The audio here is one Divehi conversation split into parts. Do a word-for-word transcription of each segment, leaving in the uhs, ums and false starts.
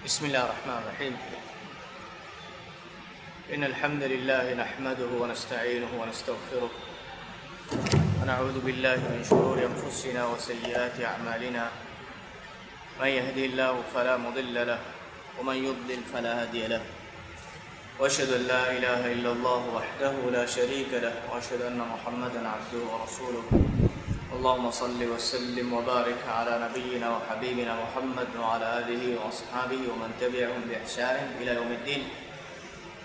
بسم الله الرحمن الرحيم. إن الحمد لله نحمده ونستعينه ونستغفره، ونعوذ بالله من شرور أنفسنا وسيئات أعمالنا. من يهده الله فلا مضل له، ومن يضلل فلا هادي له. وأشهد أن لا إله إلا الله وحده لا شريك له، وأشهد أن محمدا عبده ورسوله. اللهم صل وسلم وبارك على نبينا وحبيبنا محمد وعلى آله وأصحابه ومن تبعهم بإحسان إلى يوم الدين.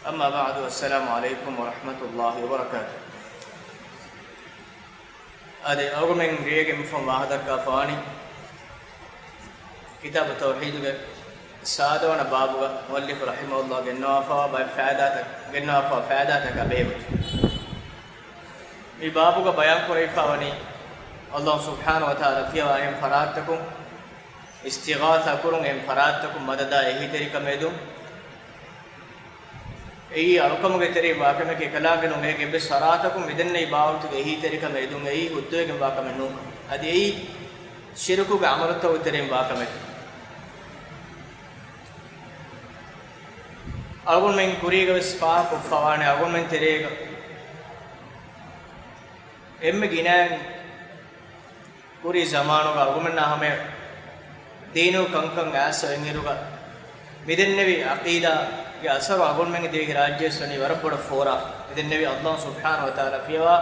أما بعد، السلام عليكم ورحمة الله وبركاته. އަދި އަޅުގަނޑުމެން ރޭގެ މިފަހުން ވާހަކަދައްކާފާވަނީ ކިތާބު ތައުޙީދުގެ ސާދަވަނަ ބާބުގަ މުއައްލިފު ރަޙިމަހުﷲ ގެންނަވާފައިވާ ބައެއް ފައިދާތައް، ގެންނަވާފައިވާ ފައިދާތަކާ ބެހޭގޮތުން. މި ބާބުގަ ބަޔާން ކުރެވިފާވަނީ، ﷲ ސުބްޙާނަހޫ ވަތަޢާލާ ފިޔަވާ އެހެން ފަރާތްތަކުން، އިސްތިޣާސާ ކުރުން އެހެން ފަރާތްތަކުން، މަދަދާ އެހީތެރިކަމެއް އެދުން. އެއީ އަޅުކަމުގެ ތެރެއިން ވާކަމެކޭ، ކަލާނގެ ނޫން. އޭގެ އެއްވެސް ފަރާތަކުން މިދެންނެވި ބާވަތުގެ އެހީތެރިކަމެއް އެދުން އެއީ ހުއްދަވެގެން ވާކަމެއް ނޫން. އަދި އެއީ ޝިރުކުގެ ޢަމަލުތަކުގެ ތެރެއިން ވާކަމެކޭ. އަޅުގަނޑުމެން ކުރީގަވެސް ފާހަގަކޮށްފާވާނެ އަޅުގަނޑުމެން ތެރޭގަ އެންމެ ގިނައިން ކުރީ ޒަމާނުގަ އަޅުގަނޑުމެންނާ ހަމަޔަށް ދީނު ކަންކަން އައިސް އޮތްއިރުގަ، މިދެންނެވި ޢަޤީދާގެ އަސަރު އަޅުގަނޑުމެންގެ ދިވެހި ރާއްޖެވެސް ވަނީ ވަރަށް ބޮޑަށް ފޯރާފަ. މިދެންނެވި ﷲ ސުބްޙާނަހޫ ވަތަޢާލާ ފިޔަވާ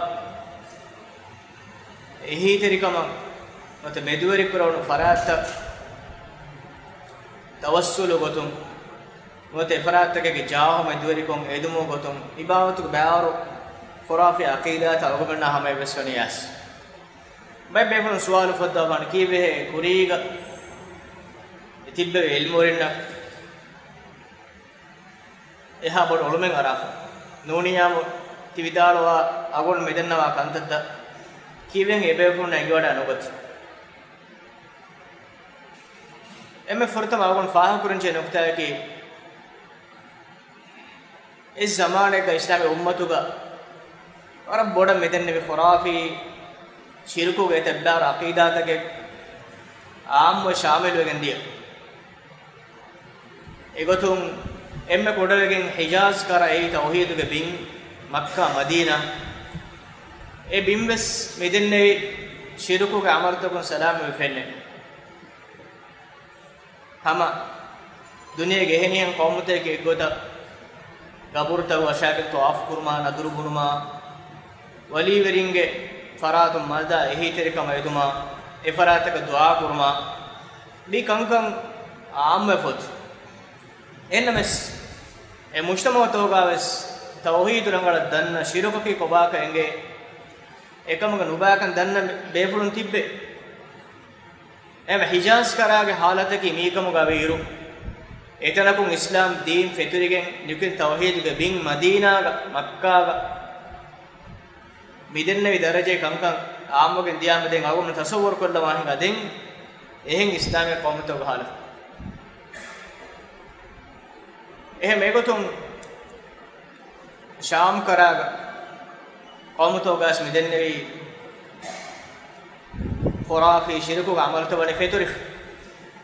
އެހީތެރިކަމަށް ނުވަތަ މެދުވެރިކުރެވުނު ފަރާތްތައް ތަވައްސުލު ގޮތުން ނުވަތަ އެފަރާތްތަކެއްގެ ޖާހު މެދުވެރިކޮށް އެދުމުގެ ގޮތުން މިބާވަތުގެ ބައިވަރު ޚުރާފީ ޢަޤީދާތައް އަޅުގަނޑުމެންނާ ހަމަޔަށްވެސް ވަނީ އައިސް. ބައެއް ބޭފުޅުން ސުވާލު އުފައްދަވާނެ، ކީއްވެހޭ ކުރީގަ ތިއްބެވި ޢިލްމުވެރިންނަށް އެހާ ބޮޑު އޮޅުމެއް އަރާފަ ނޫނިއްޔާމު ތި ވިދާޅުވާ އަޅުގަނޑު މިދަންނަވާ ކަންތައްތައް ކީއްވެހޭ އެބޭފުޅުންނަށް އެނގިވަޑާ ނުގަތީ؟ އެންމެ ފުރަތަމަ އަޅުގަނޑު ފާހަގަކުރަންޖެހޭ ނުކުތާއަކީ، އެއް ޒަމާނެއްގަ އިސްލާމީ އުއްމަތުގަ ވަރަށް ބޮޑަށް މިދެންނެވި ޚުރާފީ، ޝިރުކުގެ އެތައް ބާރު ޢަޤީދާތަކެއް ޢާއްމުވެ ޝާމިލުވެގެން ދިޔަ. އެގޮތުން އެންމެ ކުޑަވެގެން ޙިޖާޒް ކަރަ އެއީ ތައުޙީދުގެ ބިން، މައްކާ މަދީނާ. އެ ބިންވެސް މިދެންނެވި ޝިރުކުގެ ޢަމަލުތަކުން ސަލާމަތްވެ ފެންނެވި. ހަމަ ދުނިޔޭގެ އެހެނިހެން ޤައުމުތަކެއް އެއްގޮތަށް ޤަބުރުތަކުގަ ޝާކި ޠަވާފު ކުރުމާ، ނަދުރު ބުނުމާ، ވަލީވެރިންގެ ފަރާތުން މަދަދާ އެހީތެރިކަމަށް އެދުމާ، އެފަރާތަކަށް ދުޢާ ކުރުމާ، މި ކަންކަން ޢާއްމުވެފައޮތް. އެހެންނަމަވެސް، އެ މުޖްތަމަޢުތަކުގަވެސް ތައުޙީދު ރަނގަޅަށް ދަންނަ، ޝިރުކަކީ ކޮބާކަށް އެނގޭ، އެކަމަކަށް ނުބައިކަން ދަންނަ ބޭފުޅުން ތިއްބެވި. އެހެންވެ، ޙިޖާޒް ކަރާގެ ޙާލަތަކީ މީކަމުގަ ވީއިރު، އެތަނަކުން އިސްލާމް ދީން ފެތުރިގެން ނިކުތް ތައުޙީދުގެ ބިން މަދީނާގަ، މައްކާގަ މިދެންނެވި ދަރަޖައި ކަންކަން ޢާއްމުވެގެން ދިޔާމަ ދެން އަޅުގަނޑު ތަޞައްވަރު ކޮށްލަވާ ހިނގާ ދެން އެހެން އިސްލާމީ ޤައުމުތަކުގެ ޙާލަތު. އެހެން އެގޮތުން ޝާމް ކަރާގަ ޤައުމުތަކުގަސް މިދެންނެވި ޚުރާފީ ޝިރުކުގެ ޢަމަލުތައް ވަނީ ފެތުރިފަ.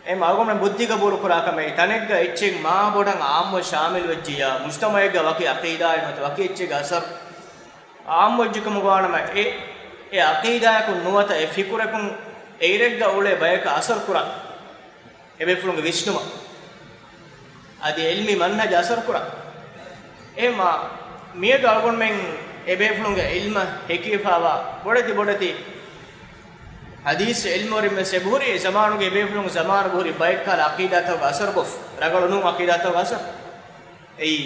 އެ އަޅުގަނޑުމެން ބުއްދިގަބޫލުކުރާ ކަމެއް، ތަނެއްގަ އެއްޗެއް މާ ބޮޑަށް ޢާއްމުވެ ޝާމިލުވެއްޖިއްޔާ، މުޖްތަމަޢެއްގަ ވަކި ޢަޤީދާއެއް ނުވަތަ ވަކި އެއްޗެއްގެ އަސަރު ޢާއްމުވެއްޖެކަމުގަވާނަމަ، އެ، އެ ޢަޤީދާއަކުން ނުވަތަ އެ ފިކުރަކުން އެއިރެއްގަ އުޅޭ ބަޔަކަށް އަސަރު ކުރާ އެބޭފުޅުންގެ ވިސްނުމަށް. އަދި ޢިލްމީ މަންހަޖަށް އަސަރު ކުރާ. އެހެންމާ މިއަދު އަޅުގަނޑުމެން އެބޭފުޅުންގެ ޢިލްމަށް ހެކިވެފާވާ ބޮޑެތި ބޮޑެތި ޙަދީޘް ޢިލްމުވެރިން ވެސް އެބަހުރި، އެ ޒަމާނުގެ އެބޭފުޅުންގެ ޒަމާނު ބަހުރި ބައެއްކަހަލަ ޢަޤީދާތަކުގެ އަސަރު ބޮފް، ރަނގަޅު ނޫން ޢަޤީދާތަކުގެ އަސަރު. އެއީ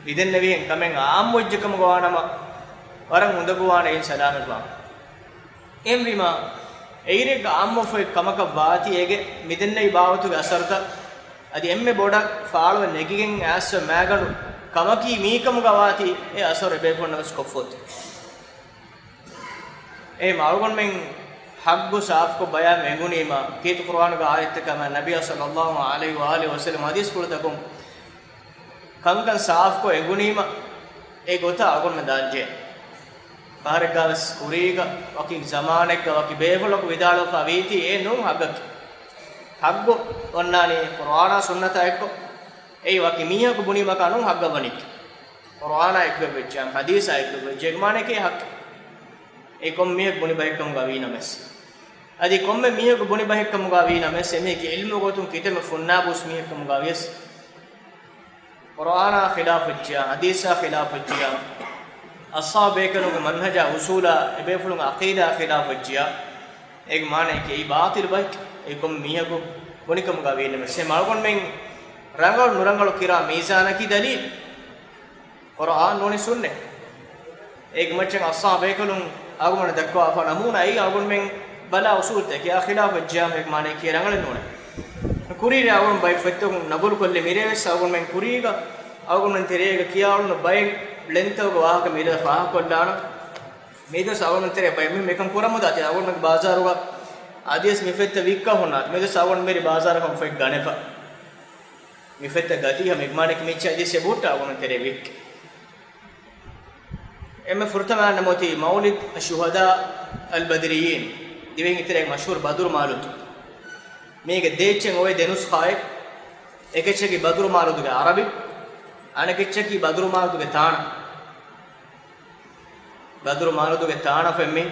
މިދެންނެވިހެން ކަމެއް ޢާއްމުވެއްޖެކަމުގަވާނަމަ، ވަރަށް އުނދަގޫވާނެ އިން ސަލާމަތްވާން. އެހެންވީމާ، އެއިރެއްގަ ޢާއްމުވެފައި ކަމަކަށް ވާތީ އޭގެ މިދެންނެވި ބާވަތުގެ އަސަރުތައް، އަދި އެންމެ ބޮޑަށް ފާޅުވެ ނެގިގެން އައިސްފަ މާގަނޑު ކަމަކީ މީކަމުގަ ވާތީ އެ އަސަރު އެބޭފުޅުންނަށް ވެސް ކޮށްފައޮތޭ. އެހެން އަޅުގަނޑުމެން ޙައްޤު ސާފުކޮށް ބަޔާން އެނގުނީމަ، ކީރިތި ޤުރުއާނުގެ އާޔަތްތަކާ ނަބީ ޞައްލައްލާހު ޢަލައިހި ވައާލިހި ވަސައްލަމް ޙަދީޘްފުޅުތަކުން ކަންކަން ސާފުކޮށް އެނގުނީމަ، އެ ގޮތަށް އަޅުގަނޑުމެން ދާންޖެހޭ. ފަހަރެއްގަވެސް ކުރީގަ ވަކި ޒަމާނެއްގަ ވަކި ބޭފުޅަކު ވިދާޅުވެފަ ވީތީ އެ ނޫން ޙައްޤަކީ. ޙައްޤު އޮންނާނީ ޤުރުއާނާ ސުންނަތާ އެއްކޮށް. އެއީ ވަކި މީހަކު ބުނީމަކާ ނޫން ޙައްޤަށް ވަނީ. ޤުރުއާނާ އެއްކޮށް ވެއްޖާ، ޙަދީޘާ އެއްކޮށް ވެއްޖެ، އޭގެ މާނައަކީ ޙައްޤެއް. އެ ކޮން މީހަކު ބުނި ބަހެއްކަމުގަ ވީނަމަވެސް، އަދި ކޮންމެ މީހަކު ބުނި ބަހެއްކަމުގަ ވީނަމަވެސް، އެމީހަކީ ޢިލްމު ގޮތުން ކިތަންމެ ފުންނާބުސް މީހެއްކަމުގަ ވިޔަސް، ޤުރުއާނާ ޚިލާފުވެއްޖިޔާ، ޙަދީޘާ ޚިލާފުވެއްޖިޔާ، އަޞްޙާބު ބޭކަލުންގެ މަންހަޖާ އުޞޫލާ އެބޭފުޅުންގެ ޢަޤީދާ ޚިލާފުވެއްޖިޔާ، އޭގެ މާނައަކީ އެއީ ބާޠިލު ބަހެއް. އެ ކޮން މީހަކު ބުނިކަމުގަ ވީނަމަވެސް، އަޅުގަނޑުމެން ރަނގަޅު ނުރަނގަޅު ކިރާ މީޒާނަކީ ދަލީލު. ޤުރުއާން ނޫނީ ސުންނަތް. އޭގެ މައްޗަށް އަޞްޙާބު ބޭކަލުން އަޅުގަނޑަށް ދައްކަވާފަ ނަމޫނާއެއް އަޅުގަނޑުމެން ބަލާ އުޞޫލުތަކެއް ޚިލާފުވެއްޖިޔާމަ އޭގެ މާނައަކީ ރަނގަޅެއް ނޫނޭ. ކުރީގަ އަޅުގަނޑު ބައެއް ފޮތްތަކުން ނަގުލުކޮށްލި މިރޭވެސް އަޅުގަނޑުމެން ކުރީގަ އަޅުގަނޑުމެން ތެރޭގަ ކިޔާ އަޅުނު ބައެއް ޅެންތަކުގެ ވާހަކަ މިރޭ ފާހަގަކޮށްލާނަން. މިދުވަސް އަޅުގަނޑު ތެރޭ ބައެއް މީހުން މިކަން ކުރަމުންދާތީ އަޅުގަނޑުގެ ބާޒާރުގަ އަދިވެސް މި ފޮތްތައް ވިއްކާ ހުންނާތި. މިދުވަސް އަޅުގަނޑު މިރި ބާޒާރަކަށް ފޮތް ގަނެފަ. މި ފޮތްތައް ގަތީ ހަމަ އެގްމާނެކި މިއްޗަށް އަދިވެސް އެބަހުއްޓާ އަޅުގަނޑު ތެރޭ ވިއްކި. އެންމެ ފުރަތަމަ ނަމަވެސް މައުލިދު ޝުހަދާ އަލް ބަދްރިއްޔީން، ދިވެހިންގެ ތެރޭގަ މަޝްހޫރު ބަދުރު މައުލިދު. މީގެ ދޭއްޗެއް އޮވޭ ދެ ނުސްޚާއެއް. އެކައްޗަކީ ބަދުރު މައުލިދުގެ ޢަރަބި، އަނެކައްޗަކީ ބަދުރު މައުލިދުގެ ތާނަ. ބަދުރު މައުލިދުގެ ތާނަ ފެންމީ،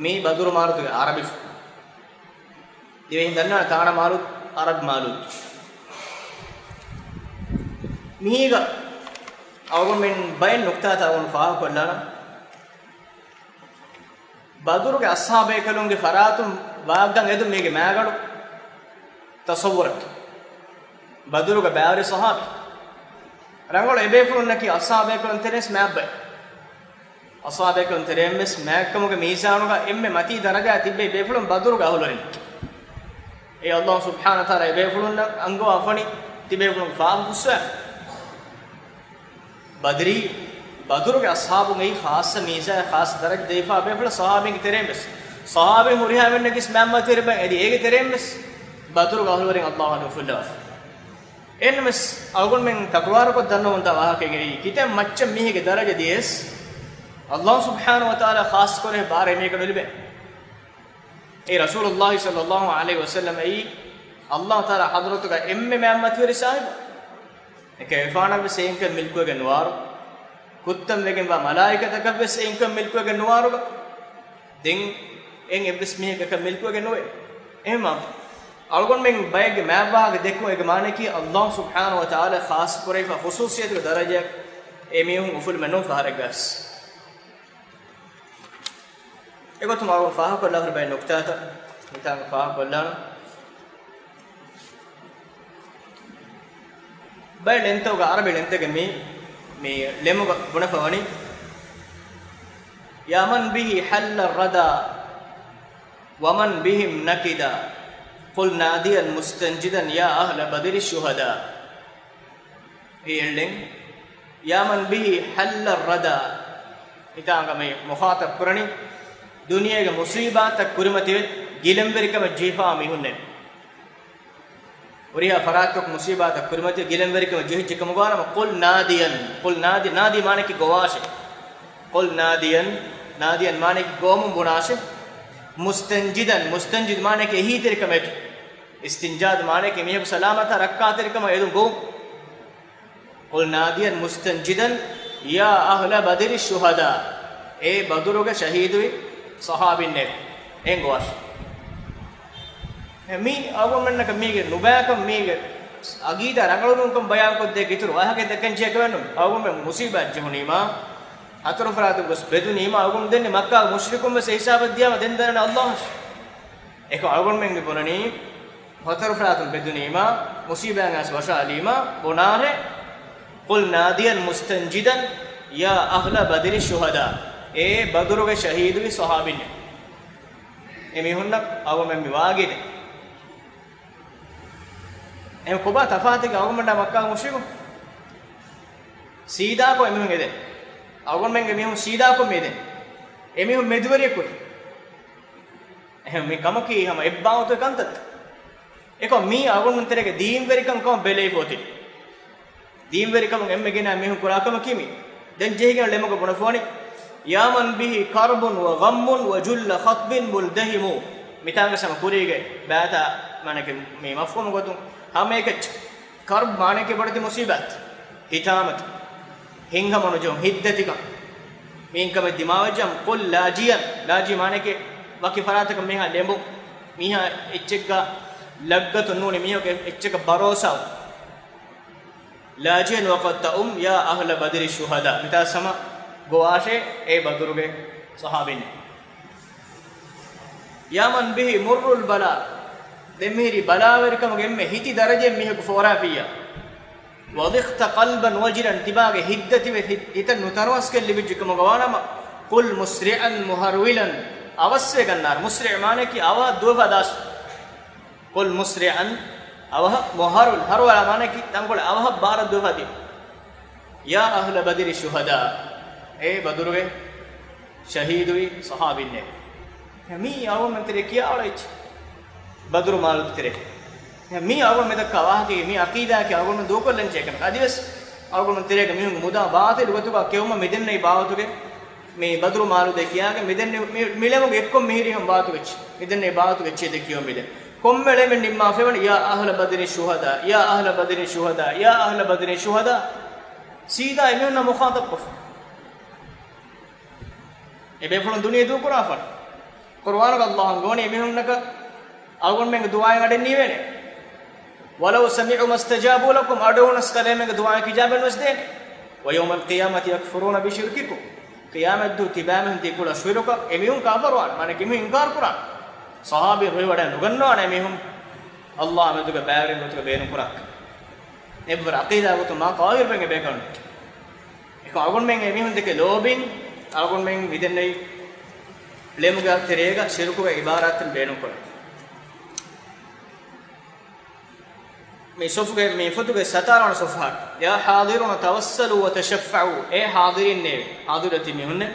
މީ ބަދުރު މައުލިދުގެ ޢަރަބި. ދިވެހިން ދަންނާނެ ތާނަ މައުލިދު، ޢަރަބި މައުލިދު. މީގަ އަޅުގަނޑުމެން ބައެއް ނުކްތާތައް އަޅުގަނޑު ފާހަގަކޮށްލާނަން. ބަދުރުގެ އަޞްޙާބޭކަލުންގެ ފަރާތުން ވާގަން އެދުން މީގެ މާގަނޑު ތަޞައްވުރަކީ. ބަދުރުގަ ބައިވެރި ޞަޙާބީ. ރަނގަޅު އެބޭފުޅުންނަކީ އަޞްޙާބޭކަލުން ތެރޭސް މާތް ބައެއް. އަޞްޙާބޭކަލުން ތެރޭން ވެސް މާތްކަމުގެ މީޒާނުގަ އެންމެ މަތީ ދަރަޖައަށް ތިއްބެވި ބޭފުޅުން ބަދުރުގެ އަހުލުވެރިން. އެ ﷲ ސުބްޙާނަހޫ ވަތަޢާލާ އެބޭފުޅުންނަށް އަންގަވާފަނި ތިބޭފުޅުން ފާހަގަ ހުސްވާފަ. ބަދްރީ، ބަދުރުގެ އަޞްޙާބުން އެއީ ޚާއްޞަ މީޒާ، ޚާއްޞަ ދަރަޖަ ދެވިފާ ބޭފުޅެއް ޞަޙާބީންގެ ތެރެއިން ވެސް. ޞަޙާބީން ހުރިހާ މީހުންނަކީ މާތް މަތިވެރި ބައެއް، އަދި އޭގެ ތެރެއިން ވެސް ބަދުރުގެ އަހުލުވެރިން ﷲ އަންގަފުއްލަވާފަ. އެހެންނަމަވެސް، އަޅުގަނޑުމެން ތަކުރާރުކޮށް ދަންނަވަމުންދާ ވާހަކައެއް އެއީ، ކިތަން މައްޗަށް މީހެއްގެ ދަރަޖަ ދިޔަސް، ﷲ ސުބްޙާނަހޫ ވަތަޢާލާ ޚާއްޞަކުރެއް ބާރެއް މީހަކަށް ނުލިބޭ. އެ ރަސޫލުﷲ ޞައްލަﷲ ޢަލައިހި ވަސައްލަމް އެއީ ﷲ ތަޢާލާ ޙަޟްރަތުގަ އެންމެ މާތް މަތިވެރި ޞާޙިބު. އެކަލޭގެފާނަށް ވެސް އެއިންކަން މިލްކުވެގެން ނުވާރު. ކުއްތަން ވެގެންވާ މަލާއިކަތަކަށް ވެސް އެއިންކަން މިލްކުވެގެން ނުވާރު. ދެން އެއްވެސް މީހަކަކަށް މިލްކުވެގެން ނުވޭ. އެހެންވީމާ، އަޅުގަނޑުމެން ބައެއްގެ މާތް ވާހަކަ ދެއްކުން އޭގެ މާނައަކީ ﷲ ސުބްޙާނަހޫ ވަތަޢާލާ ޚާއްޞަ ކުރެވިފާ ޚުޞޫޞިއްޔަތުގެ ދަރަޖައަށް އެ މީހުން އުފުލުމެއް ނޫން ފަހަރެއްގަސް. އެގޮތުން އަޅުގަނޑު ފާހަގަކޮށްލާފަ ބައެއް ނުކްތާތައް މިތާނގަ ފާހަގަކޮށްލާނަން. ބައެއް ޅެންތަކުގަ ޢަރަބި ޅެންތަކެއް މި، މި ޅެމުގަ ބުނެފަ ވަނީ، يا من به حل الردى ومن بهم نكدا، قل ناديا مستنجدا يا أهل بدر الشهداء. އެ އެއްޅެން، يا من به حل الردى. މިތާނގަ މި މުޚާޠަބް ކުރަނީ ދުނިޔޭގެ މުޞީބާތައް ކުރިމަތިވެ ގިލަންވެރިކަމަށް ޖެހިފާ މީހުންނެވެ. ހުރިހާ ފަރާތްތަކު މުޞީބާތައް ކުރިމަތިވެ ގިލަންވެރިކަމަށް ޖެހިއްޖެ ކަމުގަ ވާނަމަ، قل ناديا، قل نادي، نادي މާނައަކީ ގޮވާށޭ. قل ناديا، ناديا މާނައަކީ ގޮވަމުން ބުނާށޭ. مستنجدا، مستنجد މާނައަކީ އެހީތެރިކަމަށް އެދުން. އިސްތިންޖާދު މާނައަކީ މީހަކު ސަލާމަތާ ރައްކާތެރިކަމަށް އެދުން ގޮވުން. قل ناديا مستنجدا يا أهل بدر الشهداء. އޭ ބަދުރުގެ ޝަހީދުވި ޞަޙާބީންނޭ، އެނގޮވާށި. މީ އަޅުގަނޑުމެންނަކަށް މީގެ ނުބައިކަން، މީގެ ޢަޤީދާ ރަނގަޅުނޫންކަން ބަޔާންކޮށްދޭ އިތުރު ވާހަކައެއް ދައްކަން ޖެހޭކަމެއް ނޫން. އަޅުގަނޑުމެން މުޞީބާތް ޖެހުނީމާ، ހަތަރު ފަރާތުން ގޮސް ބެދުނީމާ، އަޅުގަނޑު ދެންނެވި މައްކާގެ މުޝްރިކުން ވެސް އެ ހިސާބަށް ދިޔާމަ ދެން ދަންނަވަނީ ﷲ. އެކަމް އަޅުގަނޑުމެން މި ބުނަނީ، ހަތަރު ފަރާތުން ބެދުނީމާ، މުޞީބާތް އައިސް ވަށާލީމާ، ބުނާށޭ، قل ناديا مستنجدا يا أهل بدر الشهداء. އޭ ބަދުރުގެ ޝަހީދުވި ޞަޙާބީންނޭ. އެ މީހުންނަށް އަޅުގަނޑުމެން މި ވާގިން. އެހެން ކޮބާ ތަފާތެއް އަޅުގަނޑުމެންނާ މައްކާގެ މުޝްރިކުން؟ ސީދާކޮށް އެމީހުން އެދެން. އަޅުގަނޑުމެންގެ މީހުން ސީދާކޮށް މި އެދެން. އެމީހުން މެދުވެރިއެއް ކުރި. އެހެން މި ކަމަކީ ހަމަ އެއްބާވަތުގެ ކަންތައްތައް. އެކަމް މީ އަޅުގަނޑުމެން ތެރޭގެ ދީންވެރިކަން ކަމަށް ބެލެވިފަ އޮތީ. ދީންވެރިކަމުން އެންމެ ގިނަ މީހުން ކުރާ ކަމަކީ މީ. ދެން ޖެހިގެން ޅެމުގަ ބުނެފަ ވަނީ، يا من به كرب وغم وجل خطب ملتهم. މިތާނގަ ހަމަ ކުރީގެ ބާތާ މާނައަކީ މި މަފްހޫމު ގޮތުން ހަމައެކައްޗެއް. ކަރްބް މާނައަކީ ބޮޑެތި މުސީބާތް، ހިތާމަތު، ހިތްހަމަނުޖެހުން، ހިތްދަތިކަން. މި ކަމެއް ދިމާވެއްޖާ ކުލް ލާޖިޔަން، ލާޖި މާނައަކީ ވަކި ފަރާތަކަށް މީހާ ލެނބުން، މީހާ އެއްޗެއްގަ ލައްގަތުން ނޫނީ، މީހަކަށް އެއްޗަކަށް ބަރޯސާ ލާޖިޔަން ވަޤައްތައުމް ޔާ އަހްލަ ބަދްރި ޝުހަދާ. މިތާ ސަމަ ގޮވާށޭ އޭ ބަދުރުގެ ޞަޙާބީން. ޔާ މަން ބިހި މުއްރުލް ބަލާ. ދެން މިހިރީ ބަލާވެރިކަމުގެ އެންމެ ހިތި ދަރަޖައެއް މީހަކު ފޯރާފިއްޔާ. ވަޟިޤްތަ ޤަލްބަން ވަޖިލަން، ތިބާގެ ހިތްދަތިވެ ހިތް، ހިތަށް ނުތަނަވަސްކަން ލިބިއްޖެ ކަމުގަ ވާނަމަ، ޤުލް މުސްރިޢަން މުހަރްވިލަން. އަވަސްވެ ގަންނާރު. މުސްރިޢު މާނައަކީ އަވަހަށް ދުވެފަ ދާށޭ. ޤުލް މުސްރިޢަން، އަވަހަށް، މުހަރުލް، ހަރުވަލާ މާނައަކީ ތަންކޮޅެއް އަވަހަށް ބާރަށް ދުވެފަ ދިޔަ. ޔާ އަހްލަ ބަދްރި ޝުހަދާ، އޭ ބަދުރުގެ ޝަހީދުވި ޞަޙާބީންނޭ. މީ އަޅުގަނޑުމެން ތެރޭ ކިޔާ އަޅައެއްޗެއް. ބަދުރު މާލޫދު ތެރޭ. މީ އަޅުގަނޑު މި ދައްކާ ވާހަކައެއް، މީ އަޤީދާއަކީ އަޅުގަނޑު ދޫކޮށްލަން ޖެހޭ ކަމެއް. އަދިވެސް އަޅުގަނޑު ތެރޭގަ މީހުން މުދާ ބާޠިލު ގޮތުގަ ކެއުމަށް މިދެންނެވި ބާވަތުގެ މި ބަދުރު މާލޫދޭ ކިޔާގެން މިދެންނެވި މި، މި ޅެމުގެ އެއްކޮށް މިހިރީ ހަމަ ބާވަތުގެ އެއްޗެއް. މިދެންނެވި ބާވަތުގެ އެއްޗެއް ދެ ކިޔަވަން މިދެން. ކޮންމެ ޅެމެއް ނިންމާފައިވަނީ، ޔާ އަހްލަ ބަދްރި ޝުހަދާ، ޔާ އަހްލަ ބަދްރި ޝުހަދާ، ޔާ އަހްލަ ބަދްރި ޝުހަދާ. ސީދާ އެމީހުންނާ މުޚާޠަބްކޮށްފަ. އެބޭފުޅުން ދުނިޔެ ދޫކުރާފަ. ޤުރުއާނުގަ ﷲ އަންގަވަނީ އެމީހުންނަކަށް އަޅުގަނޑުމެންގެ ދުޢާއެއް އަޑެއް ނީވޭނެ. ވަލައު ސަމިޢޫ މަސްތަޖާބޫ ލަކުމް، އަޑުއިވުނަސް ކަލޭމެންގެ ދުޢާއަކީ އިޖާބަ ނުވެސް ދޭނެ. ވަޔައުމަލް ޤިޔާމަތި ޔަކްފުރޫނަ ބިޝިރްކިކުމް، ޤިޔާމަތްދުވަހު ތިބާމީހުން ދިކުޅަ ޝިރުކަށް އެމީހުން ކާފަރުވާނެ، މާނައަކީ އެމީހުން އިންކާރު ކުރާނެ. ޞަޙާބީން ރުހިވަޑައި ނުގަންނަވާނެ އެމީހުން ﷲ މެދުގަ ބައިވެރިން ގޮތުގަ ބޭނުން ކުރާކަށް. އެއްވަރަށް ޢަޤީދާ ގޮތުން މާ ޠާހިރު ބެންގެ ބޭކަލުން. އެކަމް އަޅުގަނޑުމެން އެމީހުން ދެކެ ލޯބިން އަޅުގަނޑުމެން މިދެންނެވި ޅެމުގެ ތެރޭގަ ޝިރުކުގެ ޢިބާރާތުން ބޭނުން ކުރަން. މި ޞަފުގެ، މި ފޮތުގެ ސަތާރަ ވަނަ ޞަފްޙާ. ޔާ ޙާޟިރޫނަ ތަވައްސަލޫ ވަތަޝައްފަޢޫ. އޭ ޙާޟިރީންނޭވެ، ޙާޟިރު ތި މީހުންނޭ.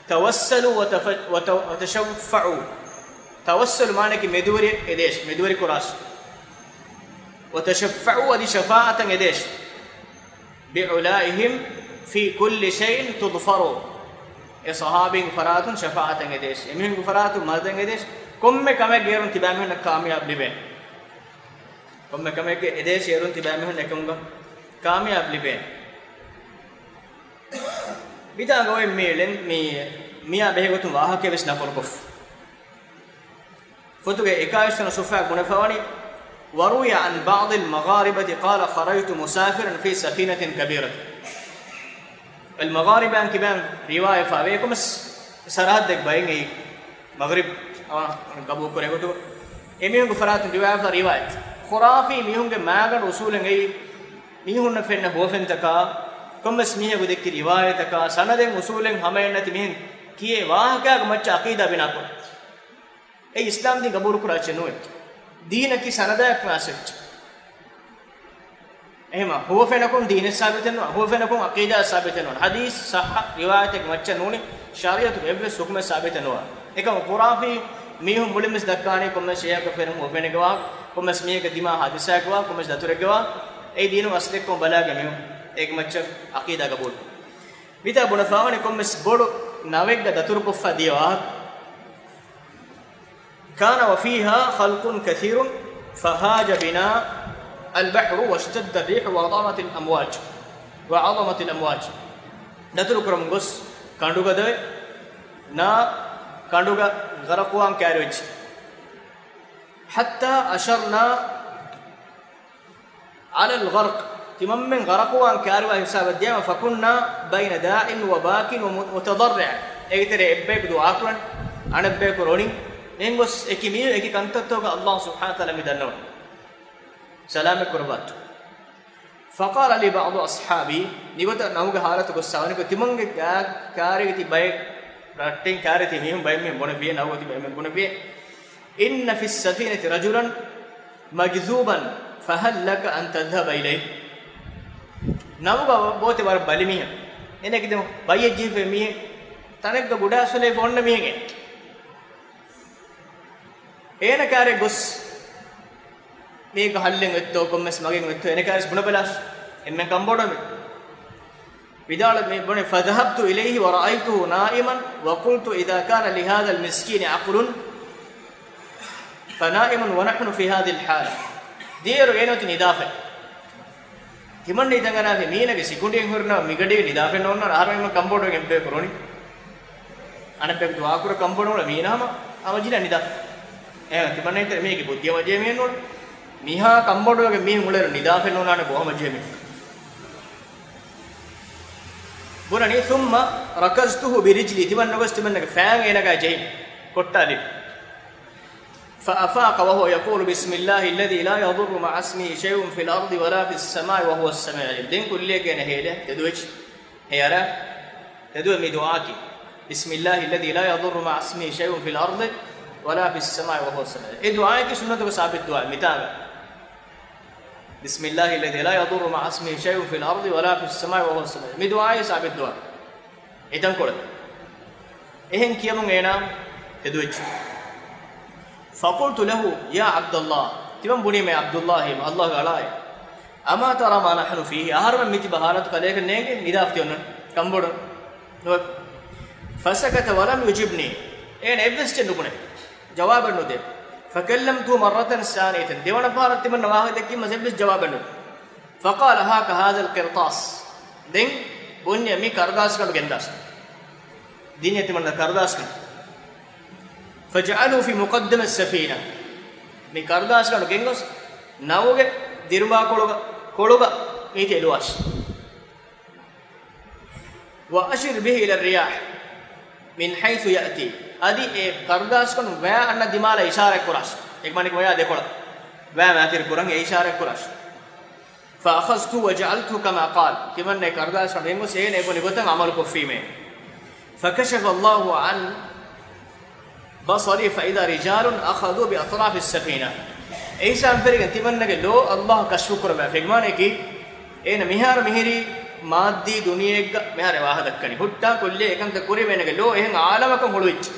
ތަވައްސަލޫ ވަތަ، ވަތަ، ވަތަޝައްފަޢޫ. ތަވައްސަލު މާނައަކީ މެދުވެރި އެދޭށި، މެދުވެރި ކުރާށި. ވަތަޝައްފަޢޫ، އަދި ޝަފާޢަތަށް އެދޭށި. ބިޢުލާއިހިމް ފީ ކުއްލި ޝައިއިން ތުޟްފަރޫ. އެ ޞަޙާބީންގެ ފަރާތުން ޝަފާޢަތަށް އެދޭށި. އެމީހުންގެ ފަރާތުން މަދަދަށް އެދޭށި. ކޮންމެ ކަމެއްގަ އޭރުން ތިބާމީހުންނަށް ކާމިޔާބު ލިބޭނެ. ކޮންމެ ކަމެއްގަ އެދޭށި އޭރުން ތިބާމީހުން އެކަމުގަ ކާމިޔާބު ލިބޭނެ. މިތާގަ އޮތް މި ޅެން، މި، މިއާ ބެހޭ ގޮތުން ވާހަކައެއް ވެސް ނަޤުލުކޮށްފަ. ފޮތުގެ އެކާވީސް ވަނަ ޞަފްޙާ ބުނެފަވަނީ، وروي عن بعض المغاربة قال خرجت مسافرا في سفينة كبيرة. އަލް މަޣާރިބާއިން ކިބައިން ރިވާޔަތްވެފަ އެކަމަސް ސަރަހައްދެއް ބައެއް އެއީ މަޣްރިބް އަވަނ ގަބޫލު ކުރޭ ގޮތުގަ އެމީހުންގެ ފަރާތުން ރިވާޔަތްވެފަ ރިވާޔަތް. ޚުރާފީ މީހުންގެ މާގަނޑު އުސޫލެއް އެއީ މީހުންނަށް ފެންނަ ހުވަފެންތަކާ، ކޮންމެސް މީހަކު ދެއްކި ރިވާޔަތަކާ، ސަނަދެއް އުސޫލެއް ހަމައެއްނެތި މިހެން ކިޔޭ ވާހަކައިގެ މައްޗަށް ޢަޤީދާ ބިނާކުރުން. އެ އިސްލާމްދީން ގަބޫލުކުރާ އެއްޗެއް ނޫން. ދީނަކީ ސަނަދާއެއް ކުރާ އެއްޗެއް. އެހެމަ ހުވަފެނަކުން ދީނެއް ސާބިތެއް ނުވާ، ހުވަފެނަކުން ޢަޤީދާ ސާބިތެއް ނުވާ، ޙަދީޘް ޞައްޙަ ރިވާޔަތެއް މައްޗަށް ނޫނީ، ޝަރީޢަތުގެ އެއްވެސް ޙުކުމެއް ސާބިތެއް ނުވާ. އެކަމު ޚުރާފީ މީހުން މުޅިންވެސް ދައްކާނީ ކޮންމެ ޝެއިހަކަށް ފެނުން ހުވަފެނެއްގެ ވާހަކަ، ކޮންމެސް މީހެއްގެ ދިމާ ޙާދިސާއެއްގެ ވާހަކަ، ކޮންމެސް ދަތުރެއްގެ ވާހަކަ. އެއީ ދީނުގެ އަސްލެއްކަމުން ބަލާގެ މީހުން އޭގެ މައްޗަށް ޢަޤީދާ ގަބޫލު. މިތާ ބުނެފަވަނީ ކޮންމެސް ބޮޑު ނަވެއްގަ ދަތުރުކޮށްފަ ދިޔަ ވާހަކަ. كان وفيها خلق كثير فهاج بنا البحر واشتد الريح وعظمت الأمواج، وعظمت الأمواج. ދަތުރު ކުރަމުން ގޮސް ކަނޑުގަދަވެ، ނާ ކަނޑުގަ ޣަރަޤުވާން ކާރިވެއްޖެ. حتى أشرنا على الغرق، ތިމަންމެން ޣަރަޤުވާން ކާރިވާ ހިސާބަށް ދިޔަމަ، فكنا بين داع وباك ومتضرع، އޭގެ ތެރޭ އެއްބަޔަކު ދުޢާކުރަން، އަނެއްބަޔަކު ރޮނިން، މިހެން ގޮސް އެކި މީހުން އެކި ކަންތައްތަކުގަ ﷲ ސުބްޙާނަހޫ ވަތަޢާލާ މި ދަންނަވަން. ސަލާމަތް ކުރައްވާތޯ. فقال لي بعض أصحابي، މިގޮތަށް ނަމުގެ ޙާލަތު ގޮއްސަވަނިކޮށް، ތިމަންގެ ކާ، ކާރޭގަ ތި ބައެއް ރައްޓެއް ކާރޭ ތި މީހުން ބައެއް މީހުން ބުނެފިޔޭ، ނަމުގަ ތި ބައެއް މީހުން ބުނެފިޔޭ، إن في السفينة رجلا مجذوبا فهل لك أن تذهب إليه؟ ނަމުގަ ބޯތެ ވަރަށް ބަލި މީހެއް. އޭނަ ކިތަން ބައްޔެއް ޖެހިފައި މީހެއް. ތަނެއްގަ ގުޑާސޮލެވިފަ އޮންނަ މީހެއް. އޭނަ ކާރޭ ގޮސް މީގަ ހައްލެއް އޮތްތޯ، ކޮންމެސް މަގެއް އޮތްތޯ، އޭނަ ކާރިސް ބުނެބަލާށި. އެންމެން ކަންބޮޑުވަމެ. ވިދާޅު މި ބުނެ، فذهبت إليه ورأيته نائما وقلت إذا كان لهذا المسكين عقل. فنائم ونحن في هذه الحالة. ދިޔައިރު އޭނަ އޮތީ ނިދާފައި. ތިމަންނަ ހިތަށް އަރާފި މީނަގެ ސިކުނޑިއެއް ހުރިނަމަ މިގަޑީގަ ނިދާފައި ނޯންނާނެ. އަހަރުމެން ކަނބޮޑުވެގެން އެއްބަޔަކު ރޮނި. އަނެއްބަޔަކު ދުޢާކުރަ ކަނބޮޑުވުނަ މީނަ ހަމަ ހަމަޖެހިލާ ނިދާ. އޭ ތިމަންނަ ހިތަށް މީގެ ބުއްދި ހަމަޖެހޭ މީހެއް ނޫން. މިހާ ކަނބޮޑުވެގެން މީހުން އުޅޭއިރު ނިދާފައި ނޯންނާނެ ބޯ ހަމަޖެހޭ މީހުން. ބުނަނީ، ثم ركزته برجلي، ތިމަންނަ ގޮސް ތިމަންނަގެ ފައިން އޭނަގާ ޖެހި ކޮށްޓާލި. فأفاق وهو يقول: بسم الله الذي لا يضر مع اسمه شيء في الأرض ولا في السماء وهو السميع العليم. ދެން ކުއްލިއަކީ އޭނަ ހޭލެ، ތެދުވެއްޖެ. ހޭއަރާ، ތެދުވެ މި ދުޢާއަކީ، بسم الله الذي لا يضر مع اسمه شيء في الأرض ولا في السماء وهو السميع العليم. އެ ދުޢާއަކީ ސުންނަތުގެ ސާބިތު ދުޢާ މިތާގަ. بسم الله الذي لا يضر مع اسمه شيء في الأرض ولا في السماء وهو السميع. މި ދުޢާއީ ސާބިތު ދުޢާ. އެތަންކޮޅެއް. އެހެން ކިޔަމުން އޭނާ ތެދުވެއްޖެ. فقلت له: يا عبد الله، ތިމަން ބުނީމޭ ޢަބްދުﷲ، ﷲގެ އަޅާއޭ، أما ترى ما نحن فيه؟ އަހަރުމެން މިތިބަ ހާލަތު ކަލޭގެން ނޭނގެ ނިދާފަ ތި އޮންނަން ކަނބޮޑު. فسكت ولم يجبني. އޭނަ އެއްވެސް ޗެއް ނުބުނެ. ޖަވާބެއް ނުދޭ. فكلمته مرة ثانية. ދެވަނަ ފަހަރަށް ތިމަންނަ ވާހަކަ ދެއްކީމަ އެއްވެސް ޖަވާބެއް ނުދޭ. فقال: هاك هذا القرطاس. ދެން ބުންޏެ މި ކަރުދާސްގަނޑު ގެންދާށޭ. ދިންޏެ ތިމަންނަ ކަރުދާސްގަނޑު. فاجعله في مقدم السفينة. މި ކަރުދާސްގަނޑު ގެންގޮސް ނައުގެ ދިރުބާކޮޅުގަ، ކޮޅުގަ މީތި އެލުވާށޭ. وأشر به إلى الرياح من حيث يأتي. އަދި އެ ކަރުދާސްގަނޑު ވަޔާ އަންނަ ދިމާލަށް އިޝާރަތް ކުރާށޭ. އެކަމަނިކު ވަޔާ ދެކޮޅަށް. ވަޔާ މާތިރި ކުރަން އެ އިޝާރަތް ކުރާށޭ. فأخذته وجعلته كما قال. ތިމަންނަ އެ ކަރުދާސްގަނޑު ގެންގޮސް އޭނަ އެ ބުނި ގޮތަށް ޢަމަލު ކޮށްފީމޭ. فكشف الله عن بصري فإذا رجال أخذوا بأطراف السفينة. އެއިސާން ފެރިގެން ތިމަންނަގެ ލޯ ﷲ ކަޝްފު ކުރައްވާފަ. އެގެ މާނައަކީ، އޭނަ މިހާރު މިހިރީ މާއްދީ ދުނިޔެއެއްގަ މިހާރު ވާހަކަ ދައްކަނީ. ހުއްޓާ ކުއްލިއަށް އެކަންތައް ކުރީމަ އޭނަގެ ލޯ އެހެން އާލަމަކަށް ހުޅުވިއްޖެ.